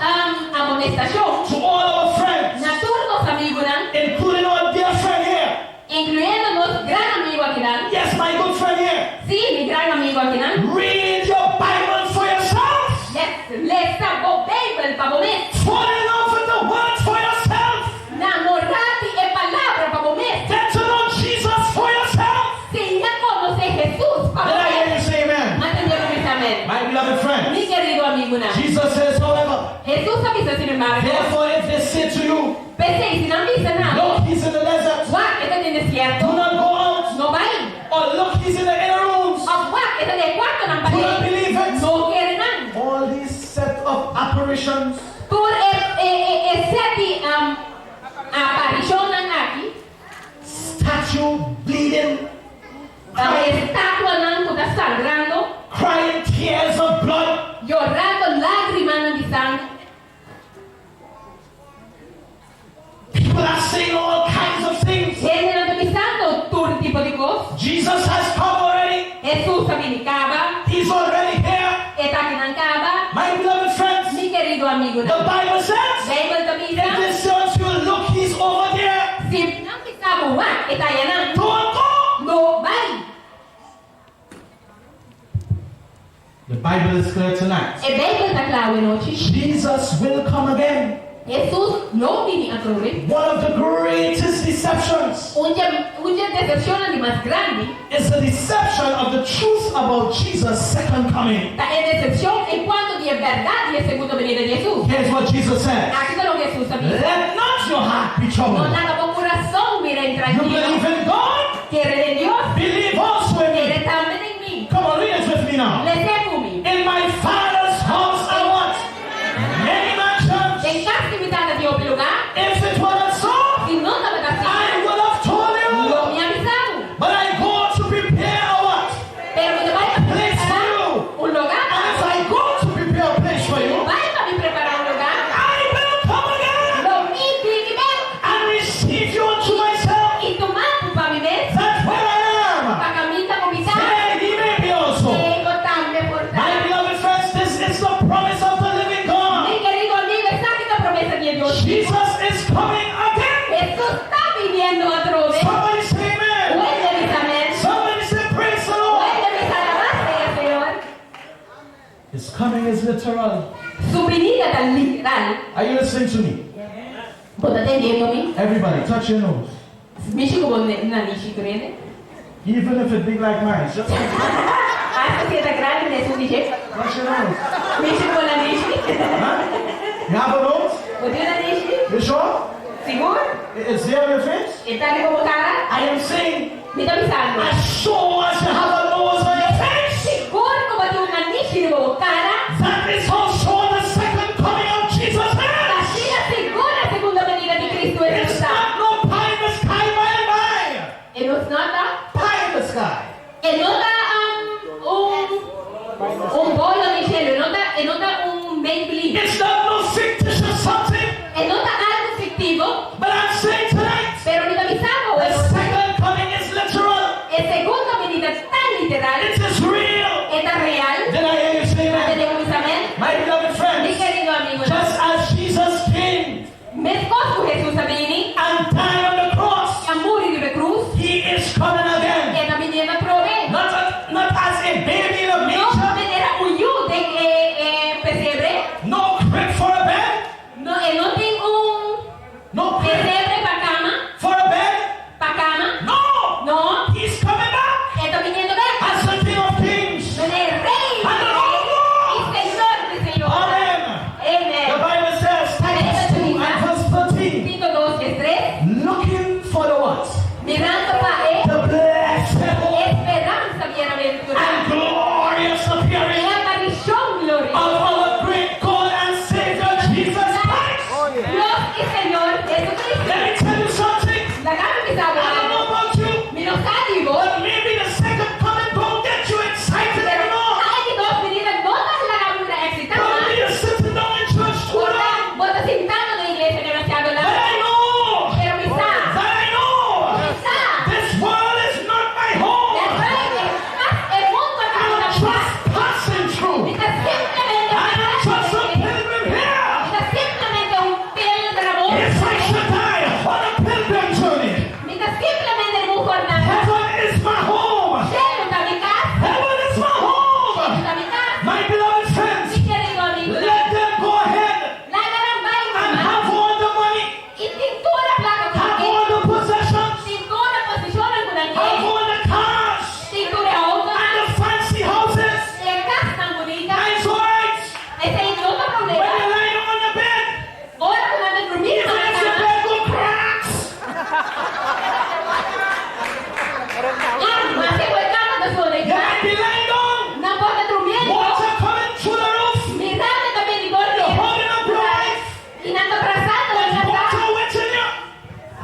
amonestashon. To all our friends. Na tur nos amigunan. Including our dear friend here. Inkluyendo nos gran amigu akinan. Yes, my good friend here. Sí, mi gran amigu akinan. Read your Bible for yourself. Yes, lesa bo Beibel pa bo mes. Fall in love with the word for yourself. Namorá di e palabra pa bo mes. Get to know Jesus for yourself. Siña konosé Hesus pa bo Then I hear mes. you say amen. M'a tende bo bisa amen. My beloved friends. Mi kerido amigunan. Jesus says, however. Hesus a bisa sin embargo. Therefore, if they say to you. P'esei, si nan bisa na bo. Look, he's in the desert. Wak, e ta den desierto. Do not go out. No bai. Or look, he's in the inner rooms. Òf wak, e ta den e kuartonan Do not paden. believe it. No kere nan. All these set of apparitions. Tur e e e e set di aparishonnan aki. Statue bleeding. Estatuanan ku ta sangrando. Crying tears of blood. Yorando lágrimanan di sanger. People are saying all kinds of things. Hendenan ta bisando tur tipo di kos. Jesus has come already. Hesus a bini kaba. He's already here. E ta akinan kaba. My beloved friends. Mi kerido amigunan. The Bible says. Beibel ta bisa. If they say unto you, look, he's over there. Si nan bisa bo, wak, e ta ayanan. Don't go. No bai. The Bible is clear tonight. E Beibel ta kla awe nochi. Jesus will come again. Hesus lo bini atrobe. One of the greatest deceptions. Un dje un dje desepshonnan di mas grandi. Is the deception of the truth about Jesus' second coming. Ta e desepshon en kuanto di e bèrdat di e segundo benida di Hesus. Here's what Jesus said. Aki ta loke Hesus a bisa. Let not your heart be No troubled. laga bo kurason bira You intranquilo. believe in God? Kere den Dios? Believe also in me. Kere tambe den mi. Come on, read it with me now. Les'é ku mi. In my Father's house are what? Many mansions. Den kas di mi Tata tin hopi lugá. If it were not so, Si no tabata asina, I would have told you. lo mi a bisa bo. But I go to prepare a what? Pero mi ta bai pa Place for prepará you. un lugá pa And if bo. I go to prepare a place for you, Bai pa mi prepará un lugá. I will come again. Lo mi bini bèk. And receive you unto myself. I tuma bo pa mi mes. That where I am, Pa kaminda ku mi ta. there ye may be also. Ei bo tambe por ta. My beloved friends, this is the promise of the living God. Mi kerido amigo, esaki ta promesa di e Dios bibu. Jesus is coming again. Hesus ta biniendo atrobe. Somebody say amen. Un hende bisa amen. Somebody say praise the Un Lord. hende bisa alabá sea Señor. His coming is literal. Su binida ta literal. Are you listening to me? Bo ta tendiendo mi? Everybody, touch your nose. Mishi ku bo nanishi tur hende. Even if it big like mine, just Asta si e ta grandi den esun di dje. touch your nose. Mishi ku bo nanishi. Huh? You have a nose? Bo tin un nanishi? You sure? Sigur? It's there on your face? E ta riba bo kara? I am saying, Mi ta bisando. as sure as you have a nose on your face, Sigur ku bo tin un nanishi riba bo kara, that is how sure the second coming of Jesus is. Asina sigur e segunda venida di Cristo Hesus It's ta. not no pie in the sky by and by. E nos no ta. Pie in the sky. E no ta un un bolo di shelu. E no ta e no ta un make believe. It's not no fictitious something. E no ta algu fiktivo. But I'm saying tonight, Pero mi ta bisa bo, the second coming is literal. E segunda. is real. E ta real. Did I hear you say A amen? tende mi bisa amèn? My beloved Mi friends, kerido amigunan. just as Jesus came Meskos ku Hesus a bini and died on the cross, i a muri riba e krus, he is coming again. e ta biniendo atrobe. Not as a baby in a No manger, manera un yu den e e pesebre. no crib for a bed, No, e no tin un no crib pesebre pa kama, for a bed. pa kama. No! No, He's coming back e ta biniendo bèk. as the King of Kings Manera e Rei and di the Lord of Reis Lords. i Señor di Señornan. Amen. Amen. The Bible says, Titus 2 and verse 13, Tito 2, 13. looking for the what? Mirando pa e The blessed hope esperanza bienaventurada and glorious e appearing aparishon of glorioso our great God and Savior Jesus Christ. Dios i Señor Jesucristo. Let me tell you something. Laga mi bisa bo I don't algu. know about you, Mi no sa di bo, but maybe the second coming don't get you excited pero anymore. sa e di dos binida no ta laga bo ta eksitá Probably mas. you're sitting down in church too Por ta long. bo ta sintando den iglesia demasiado But largu. I know Pero mi sa, that I know mi sa, this world is not my home. e rei e kas e mundu aki I'm no ta mi kas. just passing through. Mi ta simplemente I am just pasando a den e. pilgrim here. Mi ta simplemente un pélgramo. If I should die on a pilgrim journey, Mi ta simplemente den un jornada. heaven is my home. Shelu ta mi kas. Heaven is my Shelu home. ta mi kas. My beloved friends, Mi kerido amigunan. let them go ahead Laga nan bai and mama. have all the money, I tin tur e plaka ku nan have ke. all the possessions, Tin tur e posishonnan ku nan ke. have all the cars Tin tur e outonan. and the fancy houses. I e kasnan bunita. And it's all right. Esei no ta When problema. you lie down on the bed, Ora ku nan ta drumí even na if your kama. bed go cracks, Ah, maske ku e kama ta sona i you might krak. be lying down, Nan por ta drumiendo. water coming through the roof, Mirando ta bini dor di you're e holding up your wife, I nan ta brasando nan but kasá. water wetting you.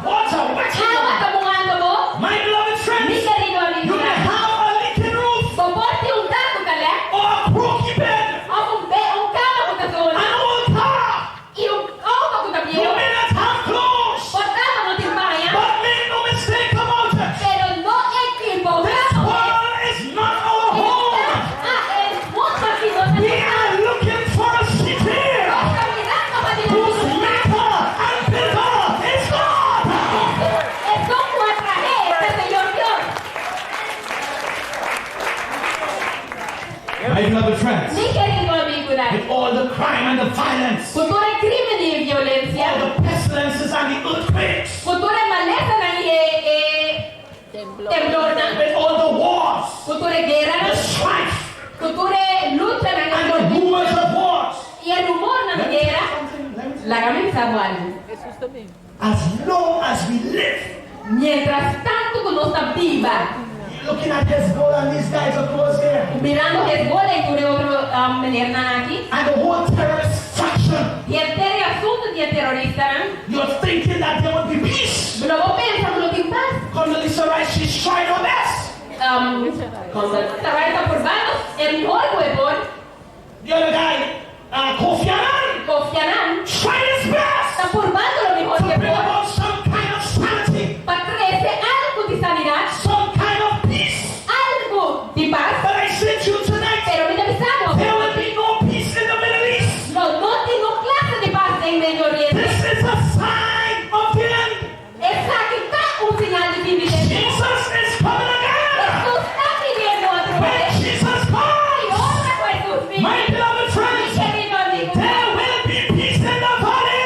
Water wetting Awa you. ta muhando bo. My beloved Mi friends, kerido you may amigunan. have a leaking roof Bo por tin un dak ku ta lèk, or a croaky bed, òf un be un kama ku ta sona, an old car. i un outo ku ta You bieu. may not have clothes, Por tanto no tin paña, but make no mistake about it. pero no ekiboká This bo mes. world is not our home. Ah, e mundu aki no ta We nos kas. are looking for a city Nos ta mirando pa di whose un lugá. maker and builder is God. Esun ku a trah'é ta Señor Dios. My beloved friends, Mi kerido amigunan, with all the crime and the violence, ku tur e krímen i e violensia, all the pestilences and the earthquakes, ku tur e malesanan i e e temblornan, with all the wars, ku tur e the gueranan, strife, ku tur e luchanan and the rumors of wars. i e rumornan di Let me tell you guera, something. Let me tell you. laga mi bisa bo algu. As long as we live, Mientras tantu ku nos ta biba, you're looking at Hezbollah and these guys across there, mirando Hezbollah i tur e otro menernan aki, and the whole terrorist faction, i henter e asuntu di e teroristanan, you're thinking that there would be peace. lo bo pensa ku lo tin pas. Condoleezza Rice, she's trying her best. Condoleezza Rice ta purbando e mihor ku e por. The other guy, Kofi Annan, Kofi Annan, tried his best ta purbando lo mihor to ku e bring por about some kind of sanity, pa trese algu di sanidat, some kind of peace. algu di pas. But I say to you tonight, Pero mi ta bisa bo, there will be no peace in the Middle East. lo no tin un klase di pas den Medio Oriente. This is a sign of the end. Esaki ta un señal di fin di tempu. Jesus is coming again. Hesus ta biniendo otro When bes. Jesus I comes, ora ku Hesus bini, my beloved mi friends, kerido amigunan, there will be peace in the lo valley.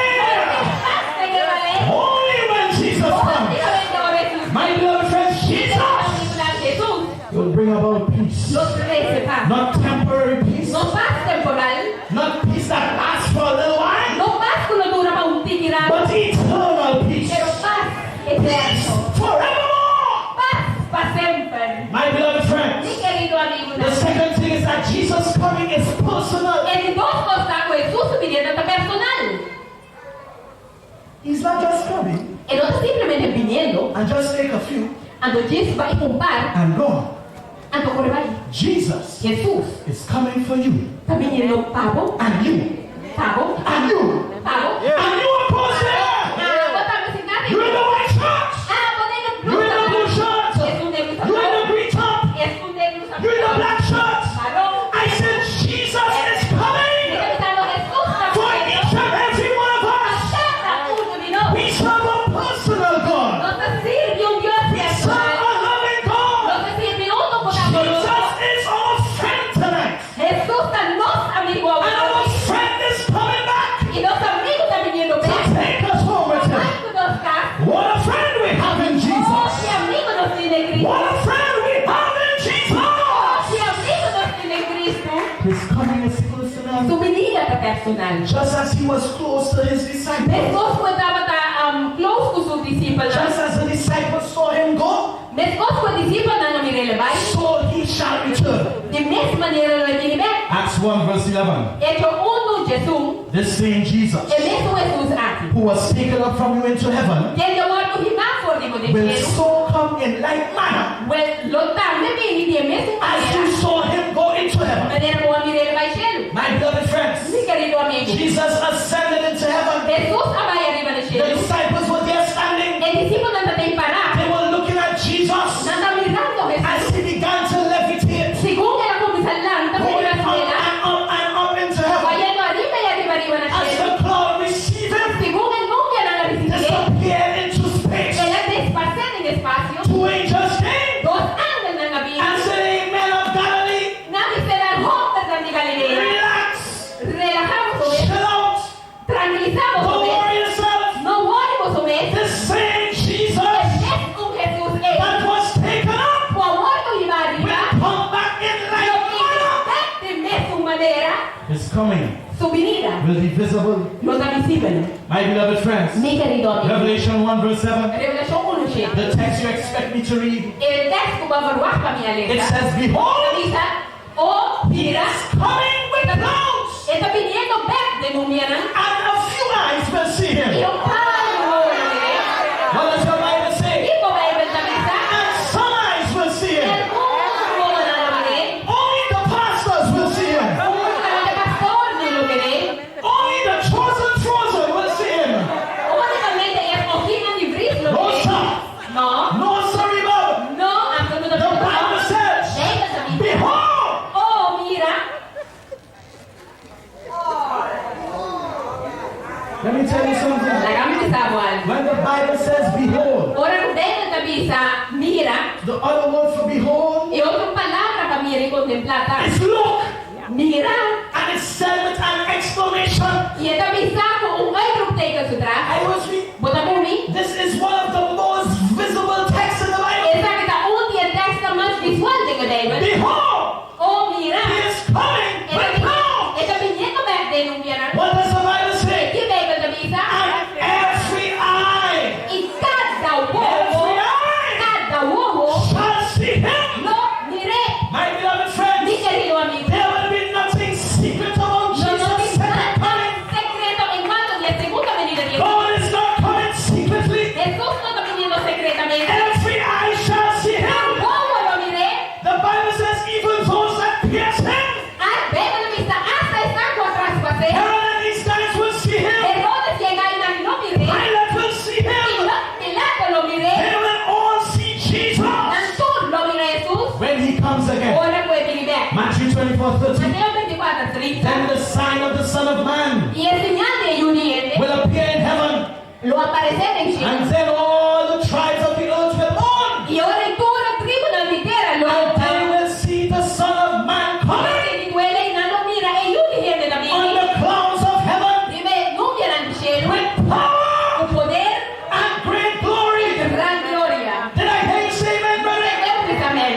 tin pas den e vale. Only when Jesus comes. Únicamente ora Hesus My bini. beloved friends, Mi kerido Jesus amigunan, Hesus will bring about peace. lo trese pas. Not temporary peace, No pas temporal, not peace that lasts for a little while, no pas ku lo dura pa un tiki rato, but eternal peace. pero pas eterno. Forevermore. Pas pa semper. My beloved Mi friends, kerido amigunan, the second thing is that Jesus' coming is personal. e di dos kos ta ku Hesus su biniendo ta personal. He's not just coming E no ta simplemente biniendo, and just take a few anto djis bai un par, and gone. anto kore bai. Jesus Hesus is coming for you ta biniendo pa bo, and you pa bo, and you pa bo. and you across there. Abo tambe sintá You in den. the white shirt. Abo den e You in the blusa blue blanku. shirt. Esun den blusa You in the blou. green top. Esun den blusa You in the blou. black. Black shirt. Maron. I said, Jesus is Mi coming ta bisando Hesus ta for biniendo. each and every one of us. Kada un di nos. We serve a personal God. Nos ta sirbi un Dios We serve personal. a loving God. Nos ta sirbi un ku ta amoroso. Jesus is our friend tonight. Hesus ta nos amigu And awor. our friend is coming back I nos amigu ta biniendo to bèk. take us home with him. Bai ku nos kas. What a friend we have in Oh, Jesus. ki amigu nos tin den Kristu. What a friend we have in Jesus. Oh, ki amigu nos tin den Kristu. His coming is personal. Su binida ta personal. Just as he was close to his disciples, Meskos ku e tabata um, close ku su disipelnan. just as the disciples saw him go, Meskos ku e disipelnan a mir'é bai. so he shall return. Di mes manera lo e bini bèk. Acts 1 verse 11. Echo 1, 11, This same Jesus e mesun Hesus aki, who was taken up from you into heaven kende a wòrdu hibá for di bo den will shelu, so come in like manner wèl, lo tambe bini di e mesun as you manera, saw him go into heaven. manera bo a mir'é bai shelu. My beloved friends, Mi kerido amigu, Jesus ascended into heaven. Hesus a bai ariba den The shelu. disciples were there standing. E disipelnan ta den pará. They were looking at Jesus Nan ta mirando as Hesus. he began to levitate, Segun el a kuminsá lanta going riba up suela, and up and up into heaven. bayendo ariba i ariba ariba na As shelu. the cloud received him, Segun e nubianan a risibié, disappeared into space. el a desparsé den espasio. Two angels came Dos angelnan a bini. and said, Hey, men of Galilee, Nan bisa nan, Hòmbernan di Galilea, relax, relahá boso mes, chill out, trankilisá boso don't mes, worry yourself. no wòri boso mes. The same E Jesus mesun Hesus ei that was taken up ku a wòrdu hibá ariba, will come back in lo like bini manner. bèk di mesun manera. His coming Su binida will be visible. lo ta visibel. My beloved friends, Mi kerido amigu. Revelation 1 verse 7, Revelashon 1 7. the text you expect me to read, E tèkst ku bo a verwagt pa mi a it lesa, says, Behold, ta bisa, O He mira, is coming with clouds, e ta biniendo bèk den nubianan, and a few eyes will see i him. un par di wowo lo mir'é. What does your Bible say? Kiko Beibel ta bisa? And some eyes will see him. Algun wowonan lo mir'é. Only the pastors will see him. Únikamente pastornan lo mir'é. Only the chosen frozen will see him. Únikamente e escoginan di vris lo No, mir'é. sir. No, No, sorry, Bob. no, absolutamente The no. Bible says, Beibel ta bisa, Behold, Oh, mira. Let me tell you something. Laga mi bisa bo algu. When the Bible says behold, Ora ku Beibel ta bisa, mira, the other word for behold e otro palabra pa mira i kontemplá ta, is look. mira. And it's said with an exclamation. I e ta bisá ku un uitroepteken su tras. I was reading. Bo ta ku mi? This is one of the most visible texts in the Bible. Esaki ta un di e tekstnan mas visual den e Beibel. Behold, Oh, mira! he is coming E ta with clouds. e ta biniendo bèk den nubianan. What does the Bible say? Ki Beibel ta bisa? And every eye, I kada wowo, every eye kada wowo shall see him. lo mir'é. My beloved friends, Mi kerido amigu, there will be nothing secret about lo no Jesus' tin second nada coming. sekreto en kuanto di e segundo benida di Hesus. God is not coming secretly. Hesus no ta biniendo sekretamente. Every eye shall see him. Wowo lo mir'é. The Bible says, even those that pierce him, Ah, Beibel ta bisa, asta esnan ku a traspas'é. Herod and these guys will see him. Herodes i e gainan lo mir'é. Pilate will see I him. lo, Pilato lo mir'é. They will all see Jesus Nan tur lo mira Hesus when he comes again. ora ku e bini bèk. Matthew 24 30. Mateo 24, 30. Then the sign of the Son of Man I e señal di e Yu di Hende will appear in heaven, lo aparesé den shelu. and then all the tribes of the earth will mourn, I ora ei tur e tribunan di tera lo and they will see the Son of Man coming sinti duele i nan lo mira e Yu di Hende ta on bini the clouds of heaven riba e nubianan di shelu with power ku poder and great glory. i gran gloria. Did I hear you say amen, brother? Eu bisa amèn.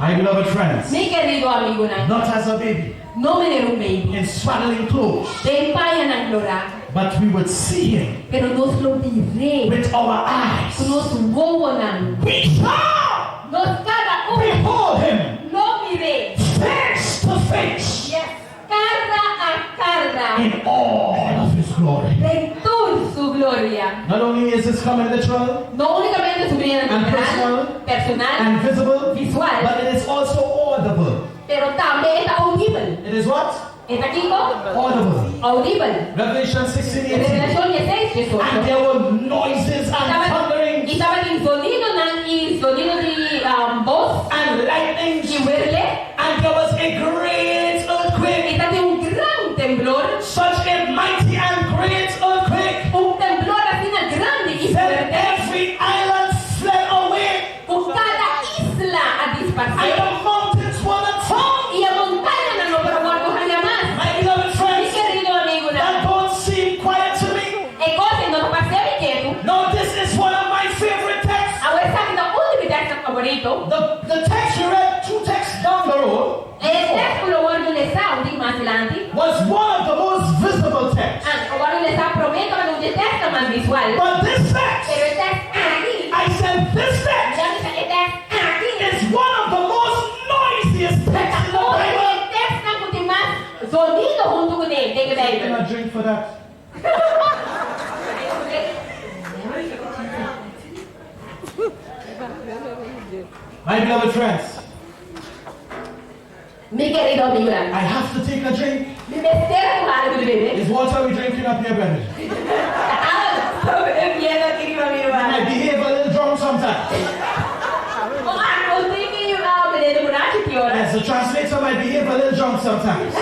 My beloved friends, Mi kerido amigunan, not as a baby no manera un baby, in swaddling clothes, den pañanan lorá, but we would see him pero nos lo mir'é with our ku eyes. nos wowonan. We shall Nos kada un behold him lo mir'é face to face Yes. Kara a kara in all of his glory. den tur su gloria. Not only is his coming literal No únikamente su binida And literal, personal, and visible, visual, but it is also audible. pero tambe e ta oudibel. It is what? E ta kiko? Audible. Oudibel. Revelation 16 18. Revelashon 16, And 18. there were noises and I thunderings tabatin zonidonan i zonido di bos. And lightnings. I werlek. And there was a great earthquake. I tabatin un gran temblor. Such a mighty and great earthquake. Un temblor asina grandi i That fuerte. every island fled away. Ku kada isla a disparsé. And the mountains were not found. I e montañanan no por a wòrdu hañá mas. My beloved Mi friends, kerido amigunan. that don't seem quiet to me. E kos ei no ta parse mi ketu. Now this is one of my favorite texts. Awor esaki ta un di mi tekstnan faborito. The text you read two texts down the road E tekst ku lo wòrdu lesá un dik mas dilanti. was one of the most visible texts. An, a wòrdu lesá promé tabata un di e tekstnan mas visual. But this text, Pero e tekst aki, I said this text mi a bisa e tekst aki, is one of the most noisiest texts ta in the un di Bible. e tekstnan ku tin mas zonido huntu kuné den e Taking Beibel. a drink for that. My beloved friends, Mi kerido amigunan, I have to take a drink. mi mester tuma algu di bebe. Is water we drinking up here, brother? Ta awa nos ta bebiendo aki riba, mi I ruman. might behave a little drunk sometimes. Un un tiki meneer de burachi ki ora. Yes, the translator might behave a little drunk sometimes.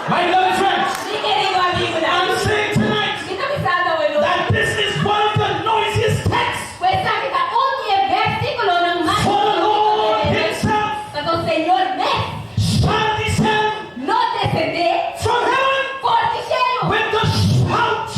My beloved friends, Mi kerido amigunan, I'm saying tonight mi ta bisando awe nochi. that this is one of the noisiest texts. Ku esaki ta un di e versíkulonan mas For the Lord Himself Pasobra Señor mes shall descend lo desendé from heaven for di shelu with the shout,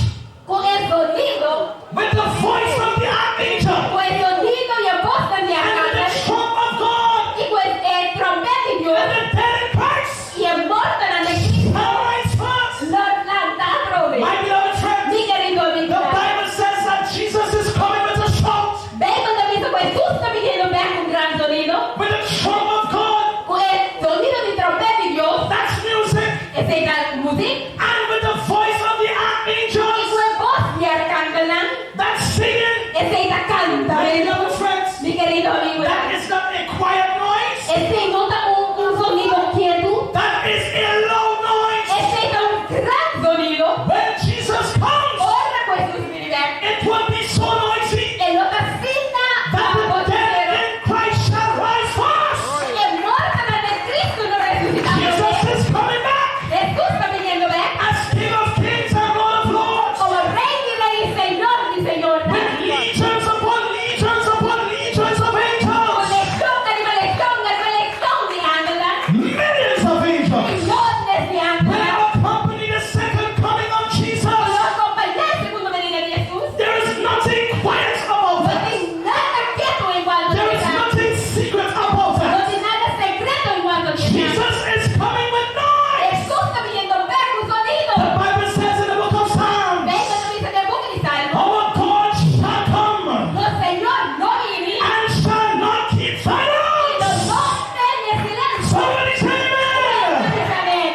ku e zonido, with the voice of the archangel, ku e zonido i e bosnan di and with the arkangel, trump of God, i ku e tròmpèt di Dios, and the dead in Christ i e mortonan den Cristo shall rise first. lo lanta atrobe. My beloved friends, Mi kerido the amigunan, Bible says that Jesus is coming with a shout, Beibel ta bisa ku Hesus ta biniendo bèk ku un gran zonido, with the trump of God. ku e zonido di tròmpèt di Dios, That's music. esei ta muzik, And with the voice of the i archangels, ku e bos di arkangelnan, that's singing. esei ta My kantamentu. beloved friends, Mi kerido amigunan, that is not a quiet noise. esei no ta un un zonido ketu, That is a loud noise. esei ta un gran zonido. When Jesus comes, Ora ku Hesus bini bèk, it will be so noisy e lo ta asina that the dead bochinchero in Christ shall rise first. ku e mortonan den Cristo lo resusitá Jesus promé. is coming back Hesus ta biniendo bèk as King of Kings and Lord of Lords komo Rei di Rei i Señor di señornan. with legions upon legions upon legions of Ku angels, legion ariba legion ariba legion di angelnan, millions of angels. miyones di Will angelnan accompany the second coming of Jesus. lo akompañá e segundo benida di Hesus. There is nothing quiet about No that. tin nada ketu en kuanto There is esaki. nothing secret about No that. tin nada sekreto en kuanto esaki. Jesus is coming with noise. Hesus ta biniendo bèk ku sonido. The Bible says in the book of Psalms, Beibel ta bisa den buki di Salmo, our God shall come Nos Señor lo bini and shall not keep i lo silence. no tene silensio. Somebody say amen. Bisa amèn.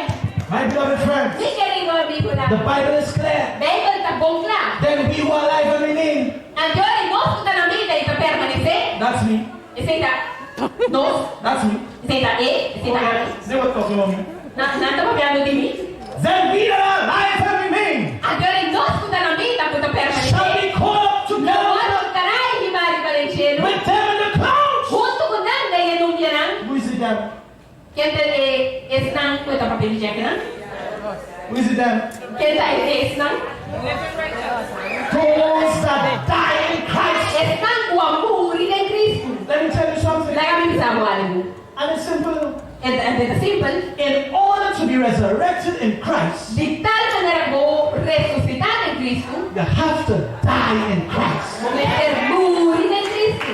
My beloved friends, Mi kerido amigunan, the Bible is clear. Beibel ta bon kla. Then we who are alive and remain. Anto e nos ku ta na bida i ta permanesé, That's me. esei ta nos, That's me. esei ta e, esei ta ami. They were talking about me. Nan nan ta papiando di mi. Then we that are alive and remain Anto e nos ku ta na bida ku ta shall permanesé, be caught up lo together wòrdu traí hibá riba den shelu, with them in the clouds. huntu ku nan den e nubianan. Who is it them? Ken ta e esnan ku e ta papia di djekinan? Who is it them? Ken ta e esnan? Those that die in Christ. Esnan ku a muri den Kristu. Let me tell you something. Laga mi bisa bo algu. And it's simple. E ta simpel. In order to be resurrected in Christ, Di tal manera ku bo resusitá den Kristu, you have to die in Christ. bo mester muri den Kristu.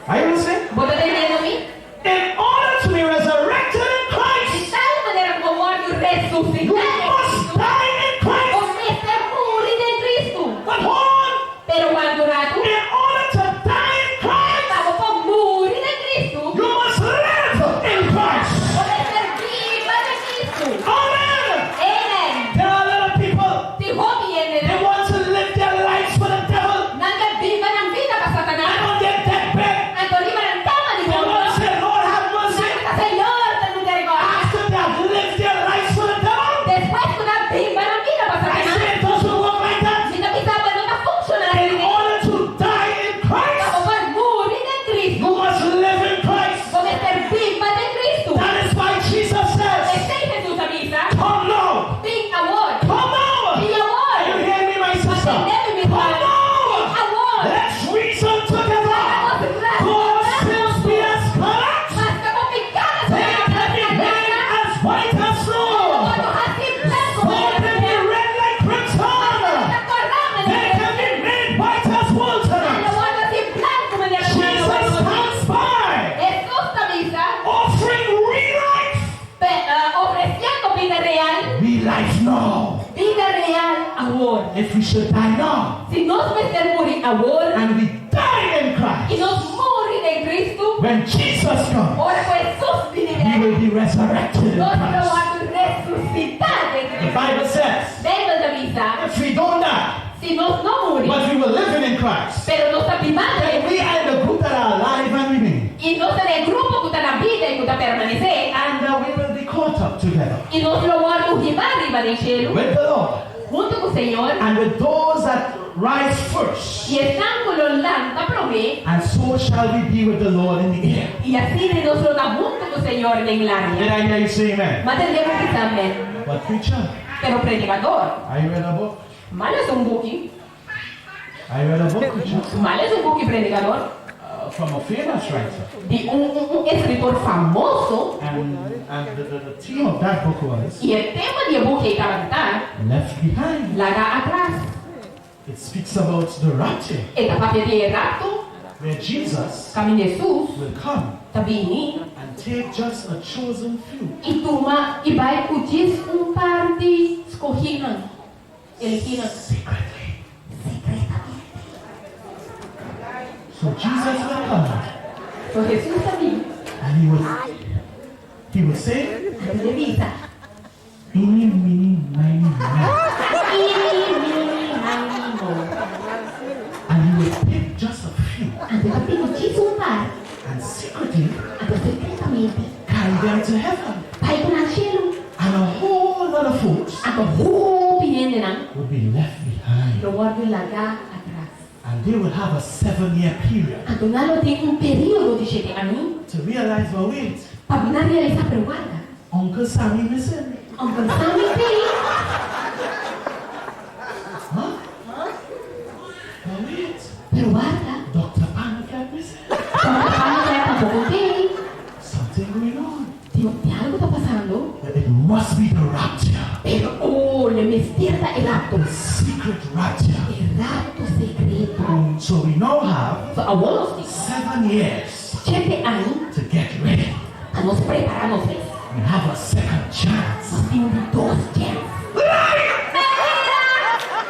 Are you listening? Bo ta tendiendo mi? In order to be resurrected in Di Christ, tal manera ku bo wòrdu you resusitá den must Kristu, die in bo Christ. mester muri den Kristu. But hold on. Pero wak un ratu, In order to die in Christ, pa bo por muri den Kristu, you must live in Christ. bo mester biba den Kristu. Amen. Amen. There are a lot of people, Tin hopi hende they want to live their lives for the If we should die now, Si nos mester muri awor and we die in i Christ, nos muri den Kristu, when Jesus comes, ora ku Hesus bini we bèk, will be resurrected in nos lo Christ. wòrdu resusitá den The Kristu. Bible says, Beibel ta bisa, if we don't die, si nos no muri, but we were living in Christ, pero nos ta bibando then den we are in the group that are alive and remain. I nos ta den e grupo ku ta na bida i ku ta permanesé, And we will be caught up together i nos lo wòrdu hibá riba den shelu with the Lord huntu ku Señor and with those that rise first. i esnan ku lo lanta promé, And so shall we be with the Lord in the air. i asina nos lo ta huntu ku Señor den Did laria. I hear you say amen? M'a tende bo bisa amèn. But preacher, Pero predikador, I read a book. m'a lesa un buki. I read a book, preacher, M'a lesa un buki, predikador, from a famous writer. di un un un eskritor famoso. And, and the, the, the theme of that book was I e tema di e buki ei tabata ta, Left Behind. Laga Atras. It speaks about the rapture, E ta papia di e rapto, where Jesus kaminda Hesus will come ta bini and take just a chosen few. i tuma i bai ku djis un par di skohínan, elegínan. Secretly. Secretamente. So Jesus will come So Hesus ta bini. and he will he will say, Anto el bisa, Eeny, meeny, miny, mo. Eeny, meeny, miny, mo. And he will pick just a few Anto e ta piki djis un par. and secretly Anto secretamente carry them to heaven. bai ku nan shelu. And a whole lot of folks Anto hopi hendenan will be left behind. lo wòrdu lagá atras. And they will have a seven-year period Anto nan lo tin un periodo di shete aña to realize, well, wait, pa nan realisá, pero warda, Uncle Sammy missing. Uncle Sammy t'ei. Huh? Well, wait, Pero warda, Dr. Pannekoek missing. Dòkter Pannekoek tampoko t'ei. Something going on. Tin tin algu ta pasando. But it must be the rapture. Pero, oh, lo mester ta e rapto. The secret rapture. E rapto sekreto. So we now have So awor nos tin 7 years shete aña to get ready. pa nos prepará nos mes. We have a second chance. Nos tin un di dos chèns. Lie! Mentira!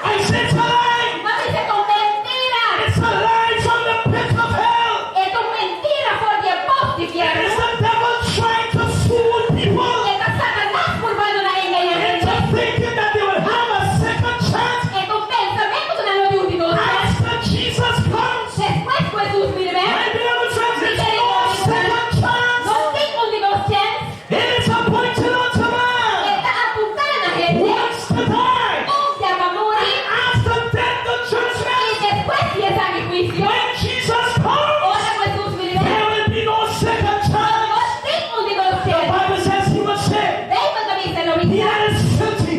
I said it's a lie! M'a bisa ta un mentira! It's a lie from the pit of hell! E ta un mentira for di e pos di It fièrnu! is the devil trying to fool people E ta Satanas purbando na engañá hende! into thinking that they will have a second chance E ta un pensamentu ku nan lo tin un di dos chèns after Jesus comes. despues ku Hesus bini bèk. My beloved friends, it's no second chance. No tin un di dos chèns. It is appointed unto E man ta apuntá na hende once to die. un bia pa muri After death, the i judgment. despues di esaki huisio. When Jesus comes, Ora ku Hesus bini bèk, there will be no second no chance. tin un di dos The chèns. Bible says he will say, Beibel ta bisa lo He bisa. that is filthy,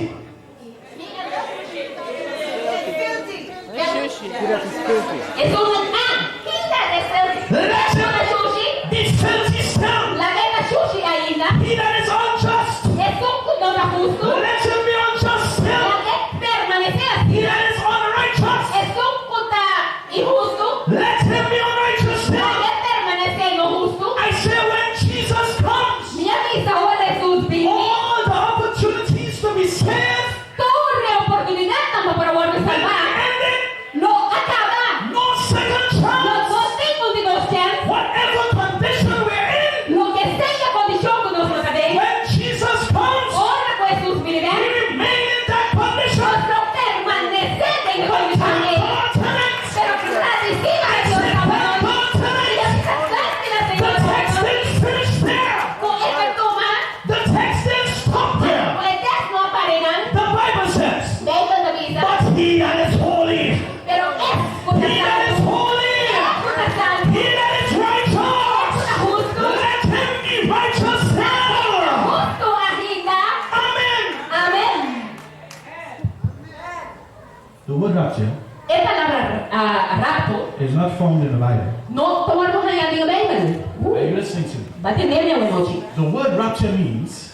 Esun ah, he that is filthy. let Esun ta him shushi, be filthy still. lag'é ta shushi ainda. He that is unjust, Esun ku no ta hustu, let him be unjust still. lag'é permanesé He asina. that is unrighteous, Esun ku ta inhustu, let him be unrighteous still. lag'é permanesé no hustu. I say when Jesus comes, Mi a bisa ora Hesus bini, all the opportunities to be saved tur e oportunidatnan pa por a wòrdu will be salbá ended. lo a kaba. No second No chance. no tin un di dos chèns. Whatever condition we're in, Loke sea kondishon ku nos lo ta den, when Jesus comes, ora ku Hesus bini we bèk, remain in that condition. nos lo permanesé den e But kondishon thank ei. God tonight. Pero gradisí na I Señor said, ta thank bon. God I tonight. a bisa danki na The Señor text ta bon. didn't finish there. Ku e ta tuma, The text didn't stop there. ku e tèks no a para einan. The Bible says, Beibel ta bisa, but he that is holy, Pero es ku ta he that is santu, holy, es ku ta santu, he that is es ku righteous, ta hustu, let him be righteous ta still. hustu ainda. Amen. Amèn. The word rapture E palabra rapto is not found in the Bible. no ta wòrdu hañá den Beibel. Are you listening to me? B'a tende mi anochi. The word rapture means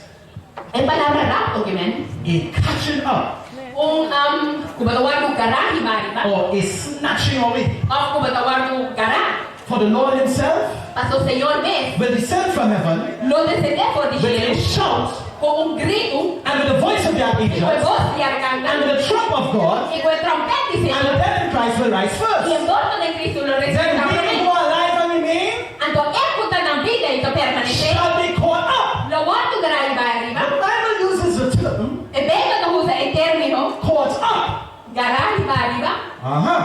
E palabra rapto ke men a catching up un ku bo ta wòrdu gará riba riba or a snatching away. òf ku bo ta wòrdu gará. For the Lord Himself Paso Señor mes will descend from heaven lo desendé for di with a shelu shout. Ku un gritu. And with the voice of the I ku e archangels. bos di arkangel. And with the trump of God. I ku e tròmpèt di And Señor. the dead in Christ will rise I e first. morto den Kristu lo Then resusitá we promé. who are alive and remain Anto e ku ta na bida i ta permanesé. shall be caught up. Lo wòrdu gará riba ariba. The Bible uses the term E Beibel ta usa e término caught up. gará riba ariba. Aha.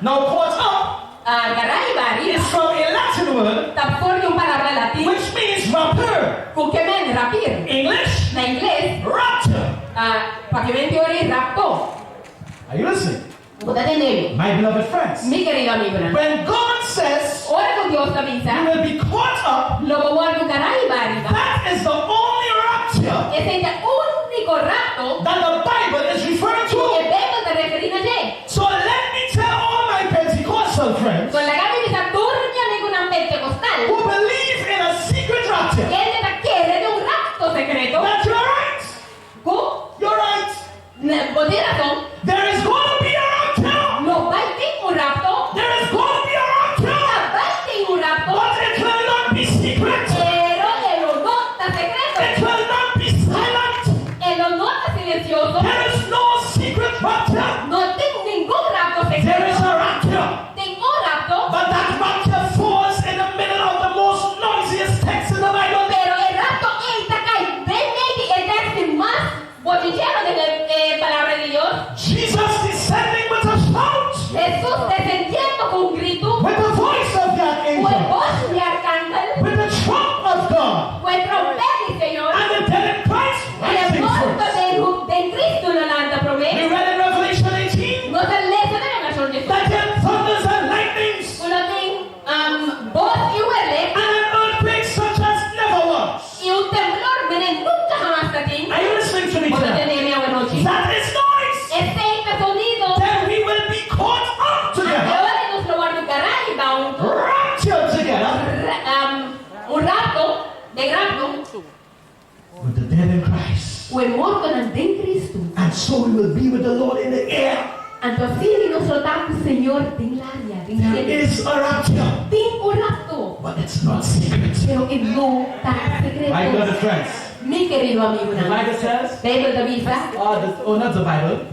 Now, caught up Gará riba ariba is from a Latin word ta for di un palabra latin which means rapture. ku ke men rapir. English, Na ingles, rapture. papiamento ora rapto. Are you listening? Bo ta tende mi? My beloved friends, Mi kerido amigunan. when God says Ora ku Dios ta you bisa, will be caught up, lo bo wòrdu gará riba ariba. that is the only rapture Esei ta e úniko rapto that the Bible is referring ku e to. Beibel ta referí na dje. So let me tell all my Pentecostal friends Kon laga mi bisa tur mi amigunan pentekostal, who believe in a secret rapture kende ta kere den un rapto sekreto, that you're right. ku You're right. bo tin rason, There is going to be a rapture. lo bai tin un rapto, There is going to be a rapture. ta bai tin un rapto, But it will not be secret. pero e lo no ta sekreto, It will not be silent. e lo no ta silensioso, There is no secret rapture. no tin ningun rapto There sekreto, is a rapture. tin un rapto, But that rapture falls in the middle of the most noisiest text in the Bible. pero e rapto ei ta kai den mei di e tekst di mas bochinchero den e Palabra di Dios, Jesus descending with a shout, Hesus desendiendo ku un gritu, with the voice of the ku e archangel, bos di arkangel, with the trump of God, ku e trompèt di Señor, and the dead in Christ i e rising morto first. den den Kristu lo lanta promé. We read in Revelation 18 Nos a lesa den Revelashon that 18 there are thunders and lightnings ku lo tin bos i werlek and an earthquake such as never was. i un temblor mene nunka hamas ta tin. Are you listening to me Bo ta tonight? tende mi awanochi? That is noise. Esei ta sonido. Then we will be caught up Anto together, ora nos lo wòrdu gará riba un raptured together un rapto, den rapto, with the dead in Christ. ku e mortonan den Kristu. And so we will be with the Lord in the air. Anto asina nos lo ta ku Señor den laria, den There shelu. is a rapture, Tin un rapto, but it's not secret. pero e no ta My beloved sekreto. friends, Mi kerido the amigunan, Bible says, Beibel ta bisa, oh, the, oh, not the Bible.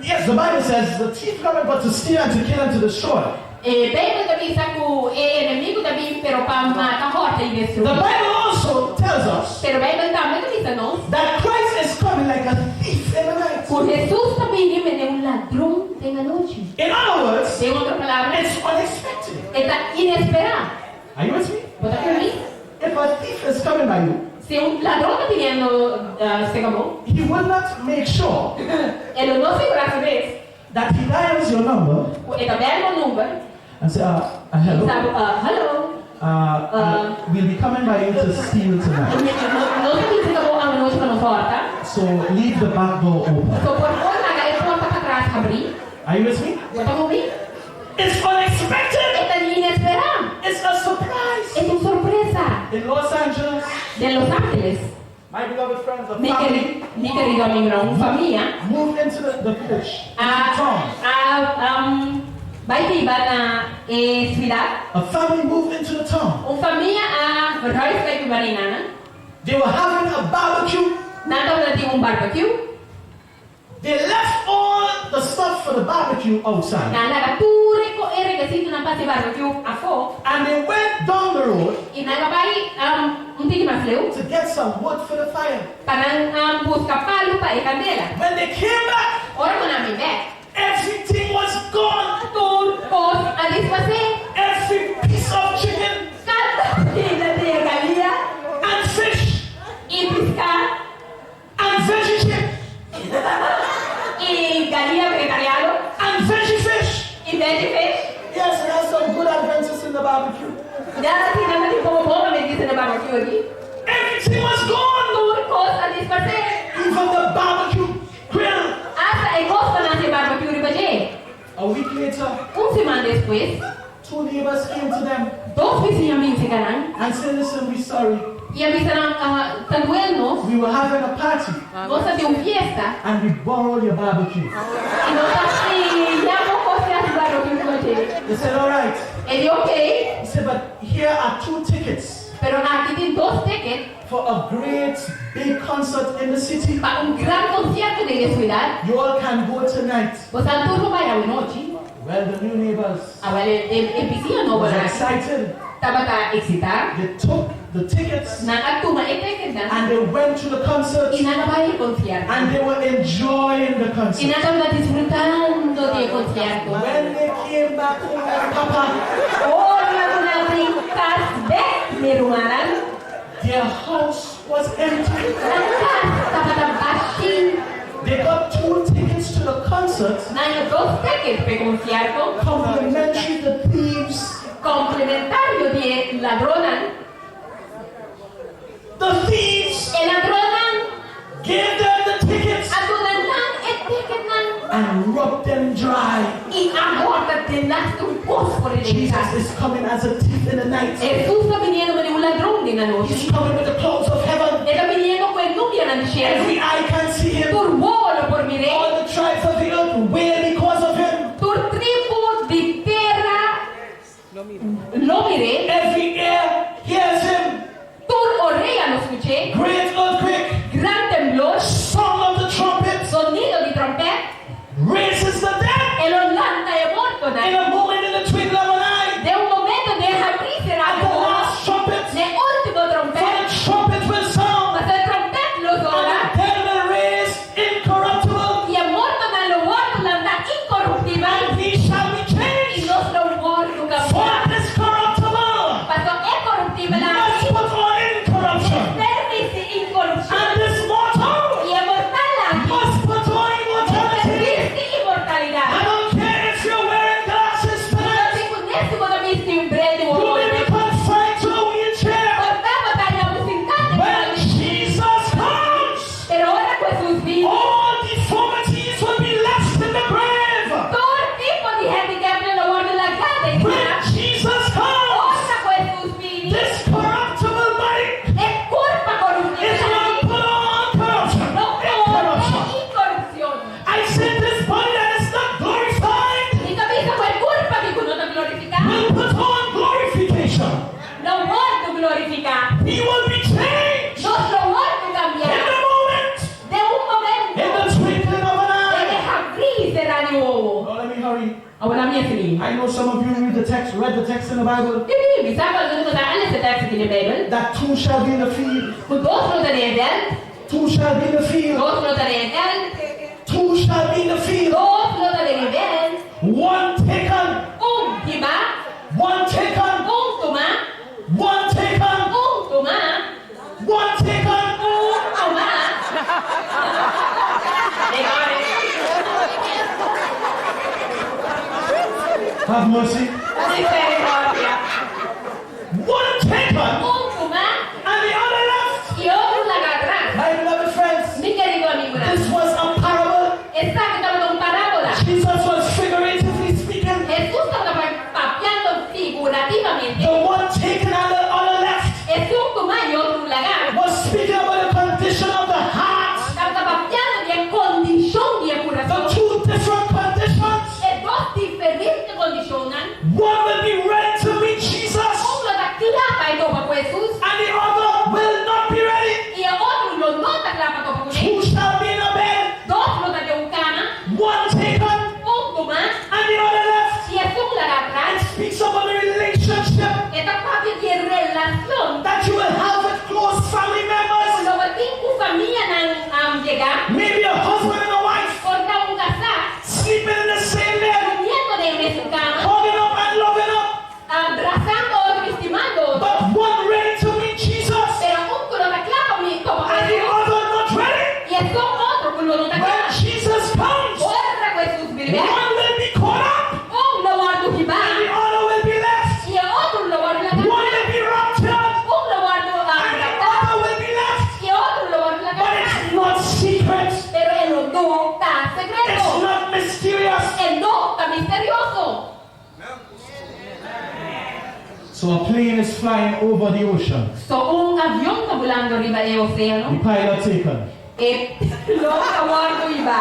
Yes, the Bible says the thief cometh but to steal and to kill and to destroy. E Beibel ta bisa ku e enemigu ta bin pero pa mata, hòrta i The destruí. Bible also tells us Pero Beibel tambe ta bisa nos that Christ is coming like a thief in the night. ku Hesus ta bini mene un ladron den anochi. In other words, Den otro palabra, it's unexpected. e ta inesperá. Are you with me? Bo ta ku mi? If a thief is coming by you, Si un ladron ta biniendo serka bo, he will not make sure e lo no sigurá su mes that he dials your number ku e ta bèl bo number and say, hello, i sa bo, Hallo, we'll be coming by you to steal tonight. Nos ta bin serka bo awanochi pa nos hòrta. So leave the back door open. So por favor laga e porta patras habrí. Are you with me? Bo ta ku mi? It's unexpected. E ta inesperá. It's a surprise. E ta un sorpresa. In Los Angeles, Den Los Angeles, my beloved friends, a mi family mi kerido amigonan, un famia moved into the, the village, a town. a um, bai biba na e siudat. A family moved into the town. Un famia a verhuis bai biba einan. They were having a barbecue. Nan tabata tin un barbecue. They left all the stuff for the barbecue outside. Nan a laga tur e ko e rekesitonan pa hasi barbecue afó. And they went down the road I nan a bai un tiki mas leu to get some wood for the fire. pa nan buska palu pa e kandela. When they came back, Ora ku nan bin bèk, everything was gone. tur kos a disfasé. Every piece of chicken Kada pida di e galia and fish i piská and veggie chips i galia vegetariano and veggie fish. i veggie fish. Yes, it has some good Adventists in the barbecue. Ya si nan ta tin komo bon adventista na barbecue aki. Everything was gone. Tur kos a disparsé. Even the barbecue grill. Asta e kos pa nan hasi barbecue riba dje. A week later, Un siman despues, two neighbors came to them dos bisiña bin serka nan and said, Listen, we're sorry. i a bisa nan, Ta duel nos, We were having a party nos a tin un fiesta and we borrowed your barbecue. i nos a pilla bo kos di hasi barbecue ku dje. They said, All right. E di, Ok. He said, But here are two tickets. Pero aki tin dos ticket for a great big concert in the city. Pa un gran konsierto den e siudat. You all can go tonight. Boso tur por bai awe nochi. Well, the new neighbors Awèl e bisiño nobo was nan excited. Tabata eksitá. They took the tickets Nan a tuma e ticketnan and they went to the concert i nan a bai e konsierto. and they were enjoying the I concert. nan tabata disfrutando di e konsierto. When they came back home, Papa, Ora ku nan bin kas bèk, mi rumannan, their house was empty. Nan kas tabata bashí. They got two tickets to the concert, Nan a dos ticket p'e konsierto, complimentary the thieves. Komplementario di e ladronnan. The thieves E ladronnan gave them the tickets a duna nan e ticketnan and robbed them dry. I a hòrta delaster un kos for di den Jesus kas. is coming as a thief in the night. Hesus ta biniendo manera un ladron den anochi. He's coming with the clouds of heaven. E ta biniendo ku e nubianan di shelu. Every eye can see him. Tur wowo lo por mir'é. All the tribes of the earth wail because of him. Tur tribu di tera lo mir'é. Every ear hears him. Tur orea lo skuch'é. Great earthquake. Gran temblor. Sound of the trumpet. Sonido di trompèt. Raises the dead. E lo lanta e mortonan. In a moment, in the twinkle of an eye. Den un momento, den habrí será At di the wowo. last trumpet. Na e último For trompèt. the trumpet will sound. Pasobra e trompèt lo zona. And the dead will raise incorruptible. I e mortonan lo wòrdu lantá inkoruptibel. And we shall be I changed. nos lo wòrdu kambiá. For this corruptible. Pasobra e koruptibel aki. Must put on incorruption. Mester bisti inkorupshon. And this mortal. I e mortal aki. Must put on Mester immortality. bisti inmortalidat. I don't care if you're wearing glasses Mi no tonight. tin ku nes si bo ta bisti un bril di You wowo. may be confined to a wheelchair. Por ta bo ta na un sintá den When kami. Jesus comes, Pero ora ku Hesus bini, all deformities will be left in the grave. tur tipo di handicap lo wòrdu lagá den When graf. Jesus comes, Ora ku Hesus bini, this corruptible body e kurpa koruptibel is going aki to put on corruption. lo pone Incorruption. inkorupshon. I said this body that is not glorified Mi ta bisa ku e kurpa aki ku no ta glorifiká will put on glorification. lo wòrdu glorifiká. We will be changed Nos lo wòrdu in kambiá the moment, den un momento, in the twinkling of an den e eye. habrí i será di wowo. Now let me hurry. Awor ami a sigi. I know some of you read the text, read the text in the Bible. Di mi sa ku algun di boso a lesa e teksto aki den Beibel. That two shall be in the field. Ku dos lo ta den e vèlt. Two shall be in the field. Dos lo ta den e vèlt. Two shall be in the field. Dos lo ta den e vèlt. One taken. Un hibá. One taken. Un tumá. One taken. Un tumá. One taken. Un tumá. They got it. Have mercy. Misericordia. One taken. Un tumá. And the other left. I otro lagá atras. My beloved friends, Mi kerido amigunan. this was a parable. Esaki tabata un parábola. Jesus was figuratively speaking. Hesus tabata papiando figurativamente. The one taken and the other left Esun tumá i otro lagá. was speaking about the condition of the heart. Tabata papiando di e kondishon di e The kurason. two different conditions. E dos diferente kondishonnan. One will be ready to meet Jesus, Un lo ta kla pa e topa ku Hesus. and the other will not be ready. I e otro lo no ta kla pa topa kuné. Two shall be in a bed, Dos lo ta den un kama. one taken, Un tumá. and the other left. I esun lagá atras. It speaks about the relationship E ta papia di e relashon that you will have with close family members. Ku lo bo tin ku famianan yegá. Maybe a husband and a wife. Por ta un kasá. Sleeping in the same bed. Durmiendo den e mesun kama. Hugging up and loving up. Abrazando otro i stimando otro. But one ready to meet Jesus. Pero un ku no ta kla pa mi topa ku And the Hesus. other not ready. I esun otro ku lo no ta When kla. Jesus comes, Ora ku Hesus bini bèk. one will be caught up. Un lo wòrdu hibá. And the other will be left. I e otro lo wòrdu lagá. One will be raptured. Un lo wòrdu And the raptá. other will be left. I e otro lo wòrdu lagá. But it's not secret. Pero e lo no ta sekreto. It's not mysterious. E no ta misterioso. So a plane is flying over the ocean. So un avion ta bulando riba e oséano. The pilot taken. E pilot a wòrdu hibá.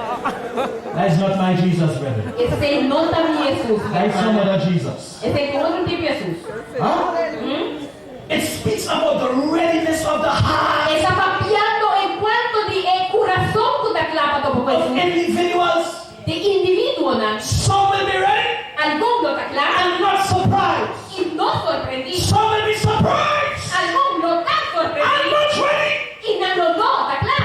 That is not my Jesus, brethren. Esei no ta mi Hesus, That is some rumannan. other Jesus. Esei ta otro tipo Hesus. Huh? It speaks about the readiness of the heart E ta papiando enkuanto di e kurason ku ta kla pa topa ku of Hesus. individuals. Di individuonan. Some will be ready Algun lo ta kla and not surprised. i no sorprendí. Some will be surprised Algun lo ta and sorprendí not ready. i nan lo no ta kla.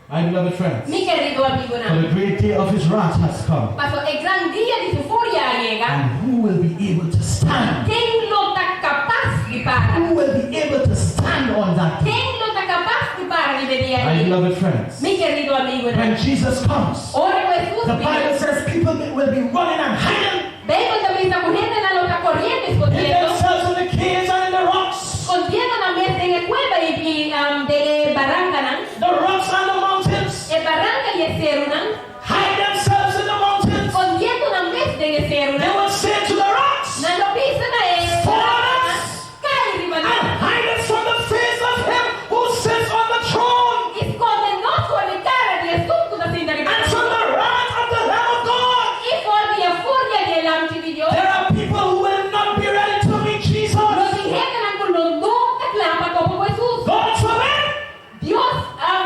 My beloved friends, Mi kerido for amigunan, the great day of his wrath has come, paso e gran dia di su furia a yega, And who will be able to stand? ken lo ta kapas di para? Who will be able to stand on that day? Ken lo ta kapas di para riba e dia My ei? beloved friends, Mi kerido amigunan, When Jesus comes, ora ku Hesus the bini, Bible says people will be running and hiding Beibel ta bisa ku hendenan lo ta koriendo in skondiendo, themselves in the caves and in the rocks. skondiendo nan mes den e kueba i den e barankanan, The rocks and the mountains. e baranka i e serunan, Hide themselves in the mountains. skondiendo nan mes den e They serunan. will say to the rocks, Nan lo bisa na e Fall on barankanan, us Kai riba and nos hide us from the face of him who sits on the throne i skonde nos for di kara di esun ku ta sinta riba and from trono the wrath of the Lamb of God. i for di e furia di e Lamchi di Dios. There are people who will not be ready to meet Jesus. Lo tin hendenan ku lo no ta kla pa topa ku Hesus. God forbid Dios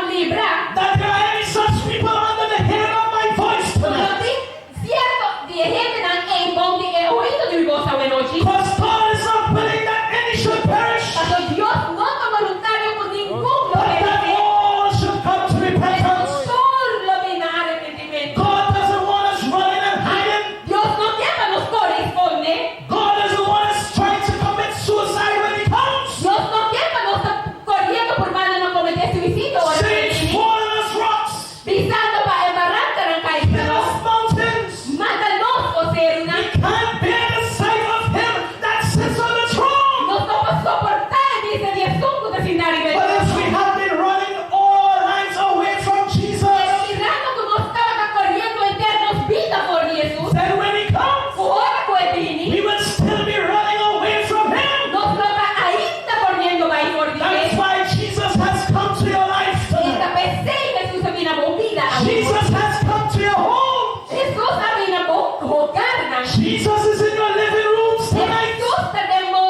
libra that there are any such people under the hearing of my voice ku lo tonight. tin sierto di e hendenan ei bou di e oido di mi bos awenochi. Because God is not willing that any should perish, Paso Dios no ta boluntario ku ningun lo but that peresé, all should come to pero repentance. tur lo bin na arepentimentu. God doesn't want us running and hiding. Dios no ke pa nos kore i skonde. God doesn't want us trying to commit suicide when He comes. Dios no ke pa nos ta koriendo purbando na kometé suisidio ora ku e Saints, bini, fall on us rocks, bisando pa e barankanan kai riba kill nos, us mountains. mata nos, o serunan. We can't bear the sight of Him that sits on the throne. Nos no por soportá e bista di esun ku ta sinta riba e But if trono. we have been running all our lives away from Jesus, Pero mirando ku nos tabata koriendo henter nos bida for di Hesus, then when He comes, ku ora ku e bini, we will still be running away from Him. nos lo ta ainda koriendo bai for di That dje. is why Jesus has come to your life I ta tonight. p'esei Hesus a bini na bo bida awe. Jesus has come to your home. Hesus a bini na bo hogarnan. Jesus is in your living rooms tonight. Hesus ta den bo,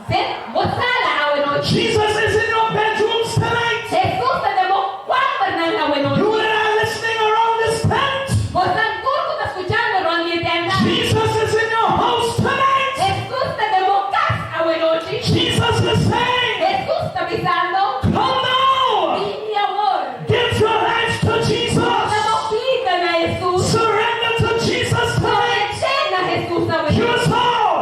den bo sala awe nochi. Jesus is in your bedrooms tonight. Hesus ta den bo kuambernan awe You nochi. that are listening around this tent. Bosan tur ku ta skuchando rònt di e tènda. Jesus is in your house tonight. Hesus ta den bo kas awe nochi. Jesus is saying, Hesus ta bisando, Come now. Bini awor. Give your life to Jesus. Duna bo bida na Hesus. Surrender to Jesus tonight. Someté na Hesus awe nochi. Curacao,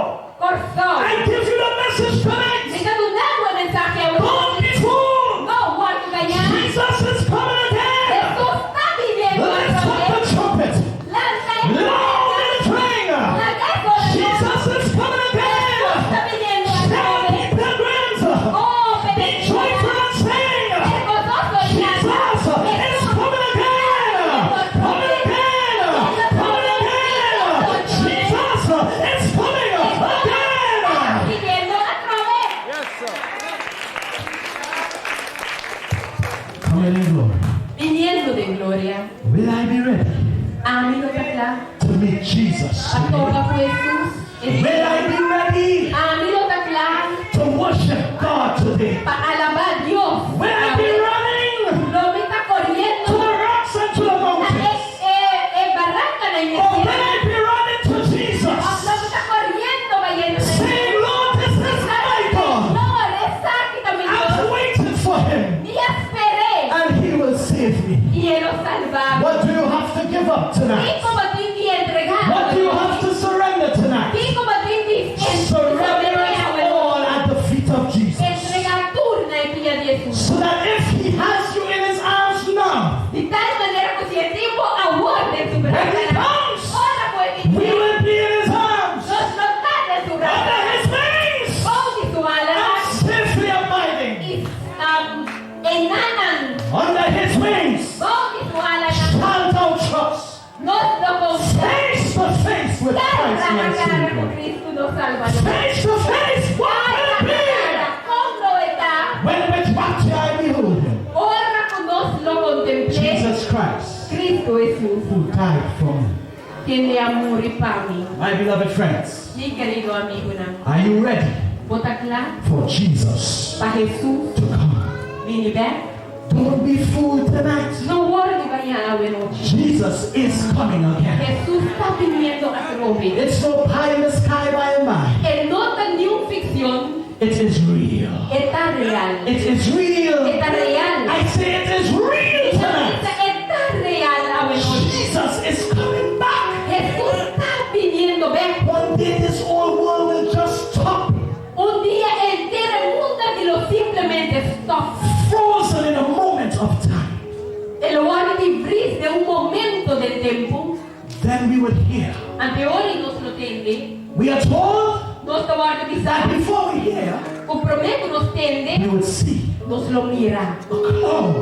Kòrsou, I give you the message mi tonight. ta duna bo e mensahe awe Don't nochi. be fooled. No wòrdu gañá. Jesus is coming again. Hesus ta biniendo Lift otra up bes. the trumpet. Lansa e Loud trompeta. and clang. Laga e sona. Jesus is coming again. Hesus ta biniendo otra Shout, bes. ye pilgrims. Oh, Be peregrinonan. joyful and sing. Ser gozoso i Jesus canta. is coming again. Coming again. Coming again. Jesus is coming again. Biniendo otra bes. Yes, sir. Coming in glory. Biniendo den gloria. Will I be ready Ami lo ta kla to meet Jesus? pa topa ku Hesus? Will I be ready Ami lo ta kla to worship God today? pa alabá Dios? Will I be running Lo mi ta to koriendo the rocks and to the na e, mountains? e, e barankanan i e Or will sierra? I be running to Jesus? Òf lo mi ta koriendo bayendo na Saying, Lord, this is my God. Señor, esaki ta mi I've Dios. waited for him Mi a sper'é and he will save me. i e lo salba mi. What do you have to give up tonight? Kiko bo tin di entregá? What do you have to surrender tonight? Kiko bo tin di Surrender someté it all at the feet of Jesus. Entregá tur na e pia di Hesus. So that if he has you in his arms now, Di tal manera ku si e tin bo awor den su when he brasanan, comes, ora ku e we bini, will be in his arms, nos lo ta den su under brasanan, his wings, bou di su alanan, and safely abiding i enanan, under his wings. bou di su alanan, Shalt thou trust nos lo konfia. face to face with Cara Christ a my cara ku Savior. Kristu nos Salbador. Face to face, what will Cara it a be? cara, kon lo e ta? When with rapture I behold him. Ora ku nos lo kontempl'é. Jesus Christ, Kristu Hesus, who died for me. Kende a muri pa mi. My beloved friends, Mi kerido amigunan, are you ready bo ta kla for Jesus pa Hesus to come? bini bèk? Don't be fooled tonight. No wòrdu gañá awe nochi. Jesus is coming again. Hesus ta biniendo atrobe. It's no pie in the sky by and by. E no ta niun fikshon, It is real. e ta real. It is real. E ta real. I say it is real Mi ta tonight. bisa e ta real awe nochi. Jesus is coming back. Hesus ta biniendo bèk. One day this whole world will just stop, Un dia henter e mundu aki lo simplemente stòp. frozen in a moment of time. E lo wòrdu di vris den un momento den tempu. Then we would hear. Ante ora nos lo tende. We are told Nos ta wòrdu bisá that before we hear, ku promé ku nos tende, we would see nos lo mira a cloud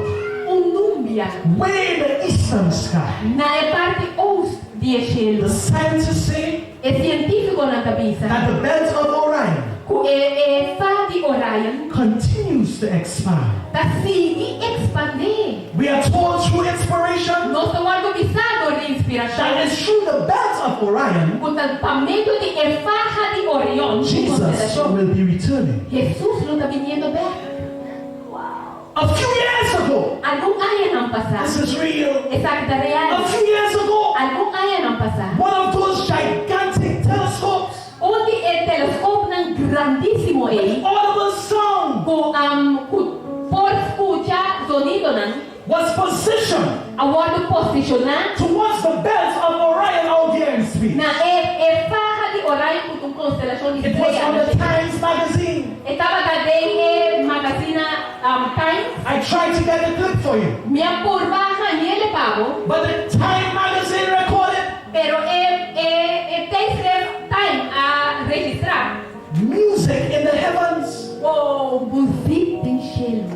un nubia way in the eastern sky. na e parti oost di e shelu. The scientists say E sientífikonan ta bisa that the belt of Orion ku e e fa di Orion continues to expand. ta sigui ekspandé. We are told through inspiration Nos ta wòrdu bisá dor di that inspirashon it's through the belt of Orion ku ta pa medio di e faha di Orion, Jesus konstelashon, will be returning. Hesus lo ta biniendo bèk. A few years ago, Algun añanan pasá, this is real. esaki ta A real. few years ago, Algun añanan pasá, one of those gigantic telescopes un di e teleskopnan grandísimo ei, with audible sound ku ku por skucha zonidonan, was positioned a wòrdu posishoná towards the belt of Orion out there in space. na e e faha di Orion ku ta un konstelashon di It was strea on na the shelu. Times Magazine. E tabata den e magazina Times. I tried to get the clip for you, Mi a purba hañ'é pa bo. but the Time Magazine recorded Pero e e e tijdschrift Time a registrá. music in the heavens. Oh, muzik den shelu.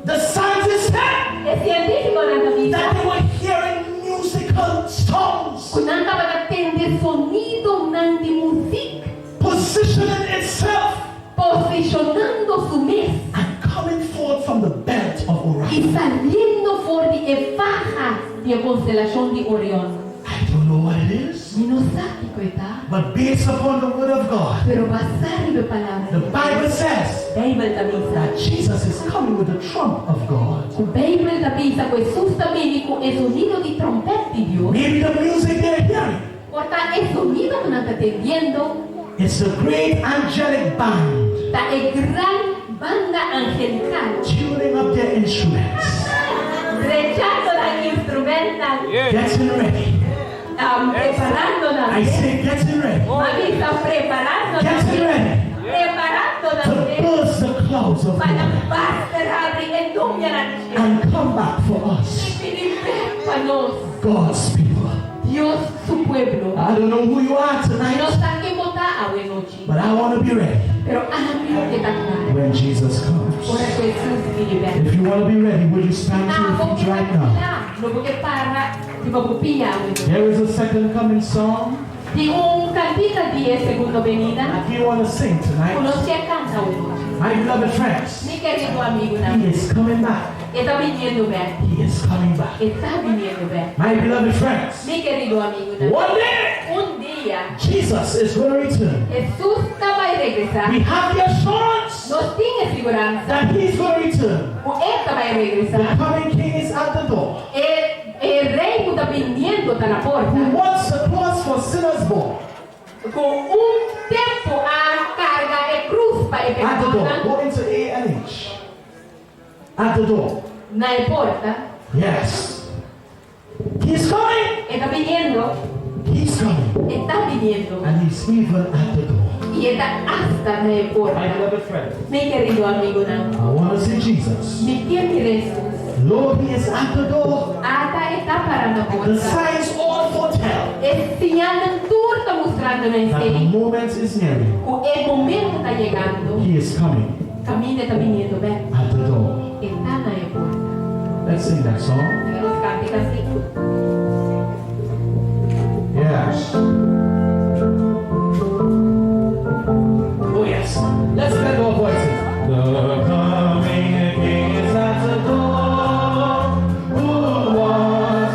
The scientists said E sientífikonan ta bisa that they were hearing musical sounds ku nan tabata tende sonidonan di muzik positioning itself posishonando su mes and coming forth from the belt of i Orion. saliendo for di e faha di e konstelashon di Orion. I don't know what it is, Mi no sa kiko e ta, but based upon the word of God, pero basá riba e palabra the di Dios, Bible says Beibel ta bisa that Jesus is coming with the trump of God. ku Beibel ta bisa ku Hesus ta bini ku e sonido di trompèt di Dios. Maybe the music they're hearing Por ta e sonido ku nan ta tendiendo is the great angelic band ta e gran banda angelikal tuning up their instruments, drechando nan instrumentnan, getting ready. preparando nan I say getting ready. M'a bisa preparando nan Getting ready preparando nan to burst the clouds of pa nan glory barster habri e nubianan di shelu and come back for us, i bini bèk pa nos, God's people. Dios su pueblo. I don't know who you are Mi tonight, no sa ken bo ta awe nochi, but I want to be ready pero ami ke ta kla when Jesus comes. ora ku Hesus bini bèk. If you want to be ready, would you stand to Ah, your bo feet ke ta right now? kla, lo bo ke para riba bo pia awe nochi. There is a second coming song. Tin un kantika di e segundo benida If you want to sing ku tonight, nos ke kanta awe nochi. my beloved friends, Mi kerido amigunan, He is coming back. e ta biniendo bèk. He is coming back. E ta biniendo bèk. My beloved friends, Mi kerido amigunan, one day un dia Jesus is going to return. Hesus ta bai regresá. We have the assurance Nos tin e siguransa that He's going to return. ku e ta bai regresá. The coming King is at the door. E e rei ku ta biniendo ta na porta. Who once the cross for sinners bore. Ku un tempu a karga e krus pa e At the door. pekadornan. Go into A and H. At the door. Na e porta. Yes. He's coming. E ta biniendo. He's coming. E ta biniendo. And he's even at the door. I e ta asta na e porta. My beloved friend, Mi kerido amigunan, I want to see Jesus. mi ke mira Hesus. Lo, he is at the door. Ata e ta para na The porta. signs all foretell E señalnan tur ta mustrando na that the esei moment is nearing. ku e momento ta yegando. He is coming Kaminda e ta biniendo bèk. at the door. E ta na e porta. Let's sing that song. Laga nos kanta e kantika. Yes. Oh yes. Let's lend our voices. The coming King is at the door. Who once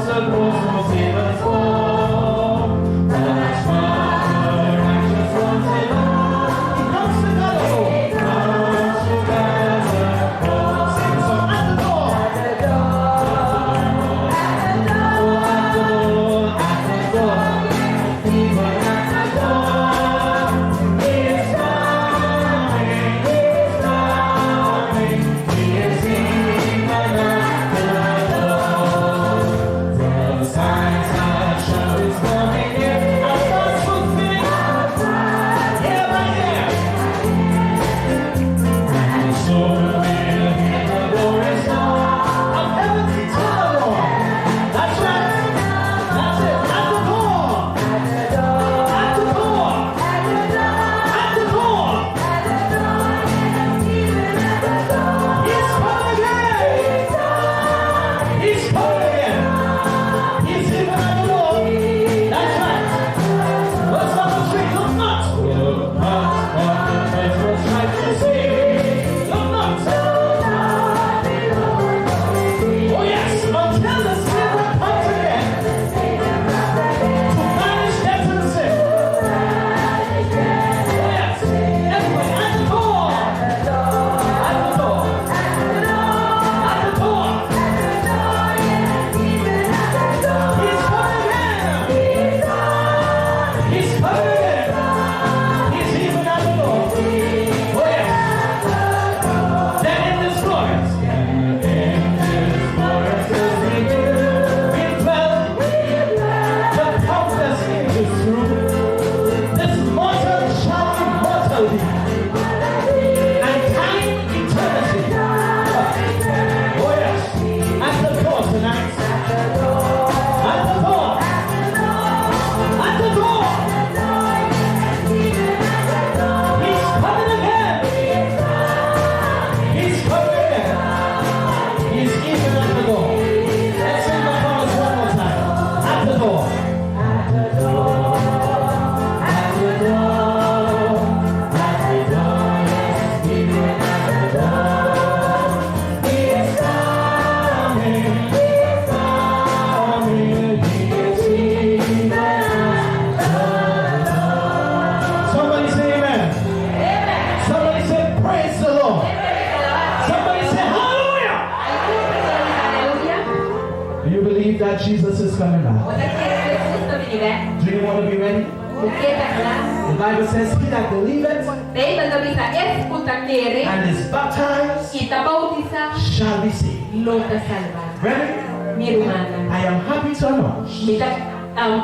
that Jesus is coming back? Bo ta kere ku Hesus ta bini bèk? Do you want to be ready? Bo ke ta kla? The Bible says, He that believeth Beibel ta bisa, Es ku ta kere and is baptized i ta boutisá shall be saved. lo ta salbá. Brethren, Mi rumannan, I am happy to announce mi ta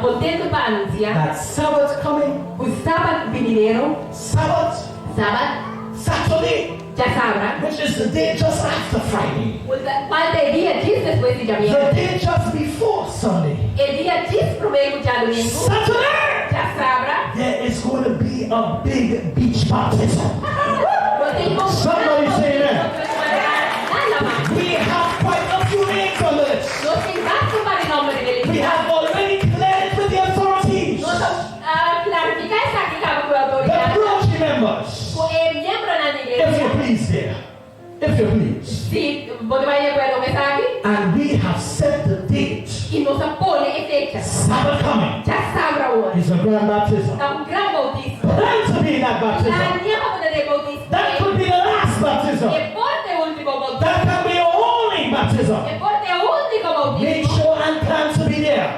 kontentu pa anunsiá that Sabbath coming, ku Sabat binidero, Sabbath, Sabat, Saturday, djasabra, which is the day just after Friday, kual ta e dia djis despues di the djabièrnè, day just before Sunday, e dia djis promé ku djadumingu, Saturday, djasabra, there is going to be a big beach baptism. lo tin un gran Somebody say boutismo amen. ku lo tuma lugar na laman. We have quite a few names on the list. Nos tin basta un par di nòmber riba e We lista. have already cleared it with the authorities, Nos a klarifiká esaki kaba ku e the outoridatnan, clergy members. ku e miembronan di If you iglesia. please, dear. If you please. Si bo ta bai di akuerdo ku esaki, And we have set the date. i nos a pone e fecha. Sabbath coming Djasabra awor is a grand baptism. ta un gran boutismo. Plan to be in that baptism. Plania pa bo ta den e boutismo That ei. could be the last baptism. E por ta e último boutismo. That can be your only baptism. E por ta e úniko Make boutismo. sure and plan to be there.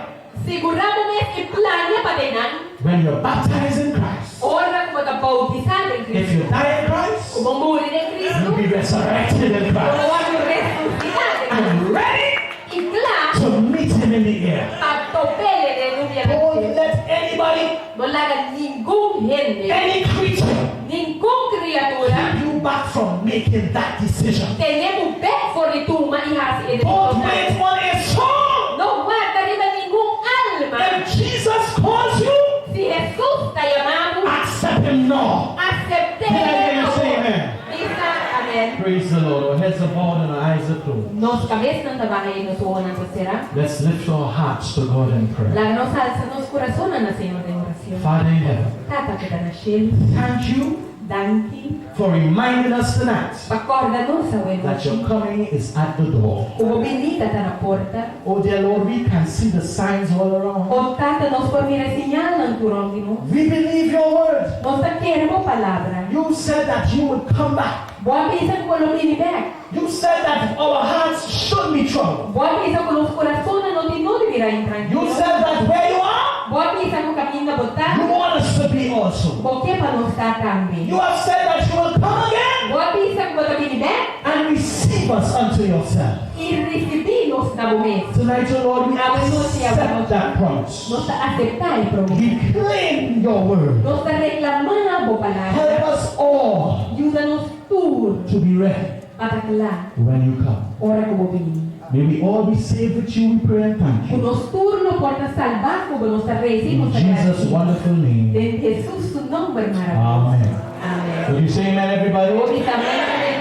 Sigurá bo mes i plania pa den nan. When you're baptized in Christ, Ora ku bo ta boutisá den if Kristu, you die in Christ, ku bo muri den Kristu, you'll be resurrected in bo Christ lo wòrdu resusitá den Kristu And ready i kla to meet him in the air. pa top'é den nubia na Don't shelu. let anybody, No laga ningun hende, any creature, ningun kriatura keep you back from making that decision. tene bo bèk for di tuma i hasi e Don't desishon wait aki. on a soul. No warda riba ningun alma. If Jesus calls you, Si Hesus ta yama bo, accept him now. asept'é Can I hear you awor. say amen? Bisa amèn. Praise the Lord. Our heads are bowed and our eyes are closed. Nos kabesnan ta baha i nos wowonan ta será. Let's lift our hearts to God in prayer. Laga nos alsa nos kurasonnan na Señor den orashon. Father in heaven, Tata ku ta na shelu, thank you danki for reminding us tonight pa kòrda nos awe that nochi your coming is at the door. ku bo binida ta na porta. Oh dear Lord, we can see the signs all around. O Tata, nos por mira e siñalnan tur rònt di nos. We believe your word. Nos ta kere bo palabra. You said that you would come back. Bo a bisa ku bo lo bini bèk. You said that our hearts shouldn't be troubled. Bo a bisa ku nos kurasonnan no tin nodi bira You intrankil. said that where you are, Bo a bisa ku kaminda bo ta, you want us to be also. bo ke pa nos ta tambe. You have said that you will come again Bo a bisa ku bo ta bini bèk and receive us unto yourself. i risibí nos na bo mes. Tonight, oh Lord, we accept that promise. Nos ta aseptá e promesa. We claim your word. Nos ta reklamá bo palabra. Help us all Yuda nos tur to be ready pa ta kla when you come. ora ku bo bini. May we all be saved with you, we pray and thank Ku you. nos tur lo por ta salbá ku bo, nos ta resa i In nos ta Jesus' gradisí. wonderful name. Den Hesus su nomber maraviyoso. Amen. Amèn. Would you say amen, everybody? Bo bisa amèn tambe?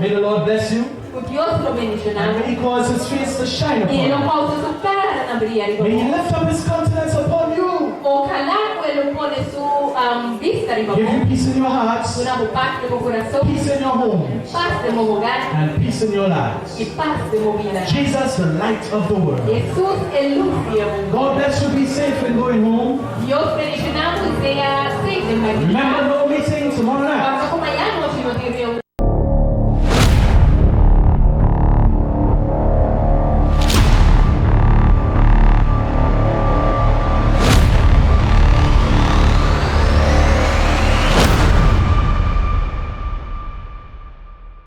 May the Lord bless you. Ku Dios lo bendishoná And bo. may he cause his face to shine I upon e lo you. kousa su kara na bria riba May he bo. lift up his countenance upon you. Ojalá ku e lo pone su bista riba Give bo. you peace in your hearts, Duna bo pas den bo kurason, peace in your homes, pas den bo hogar and peace in your lives. i pas den bo bida. Jesus, the light of the world. Hesus e lus di e mundu. God bless you. Be safe in going home. Dios bendishoná bo i sea safe den bai Remember, bida. no meeting tomorrow night. Kòrda ku mañana nochi no tin reunion.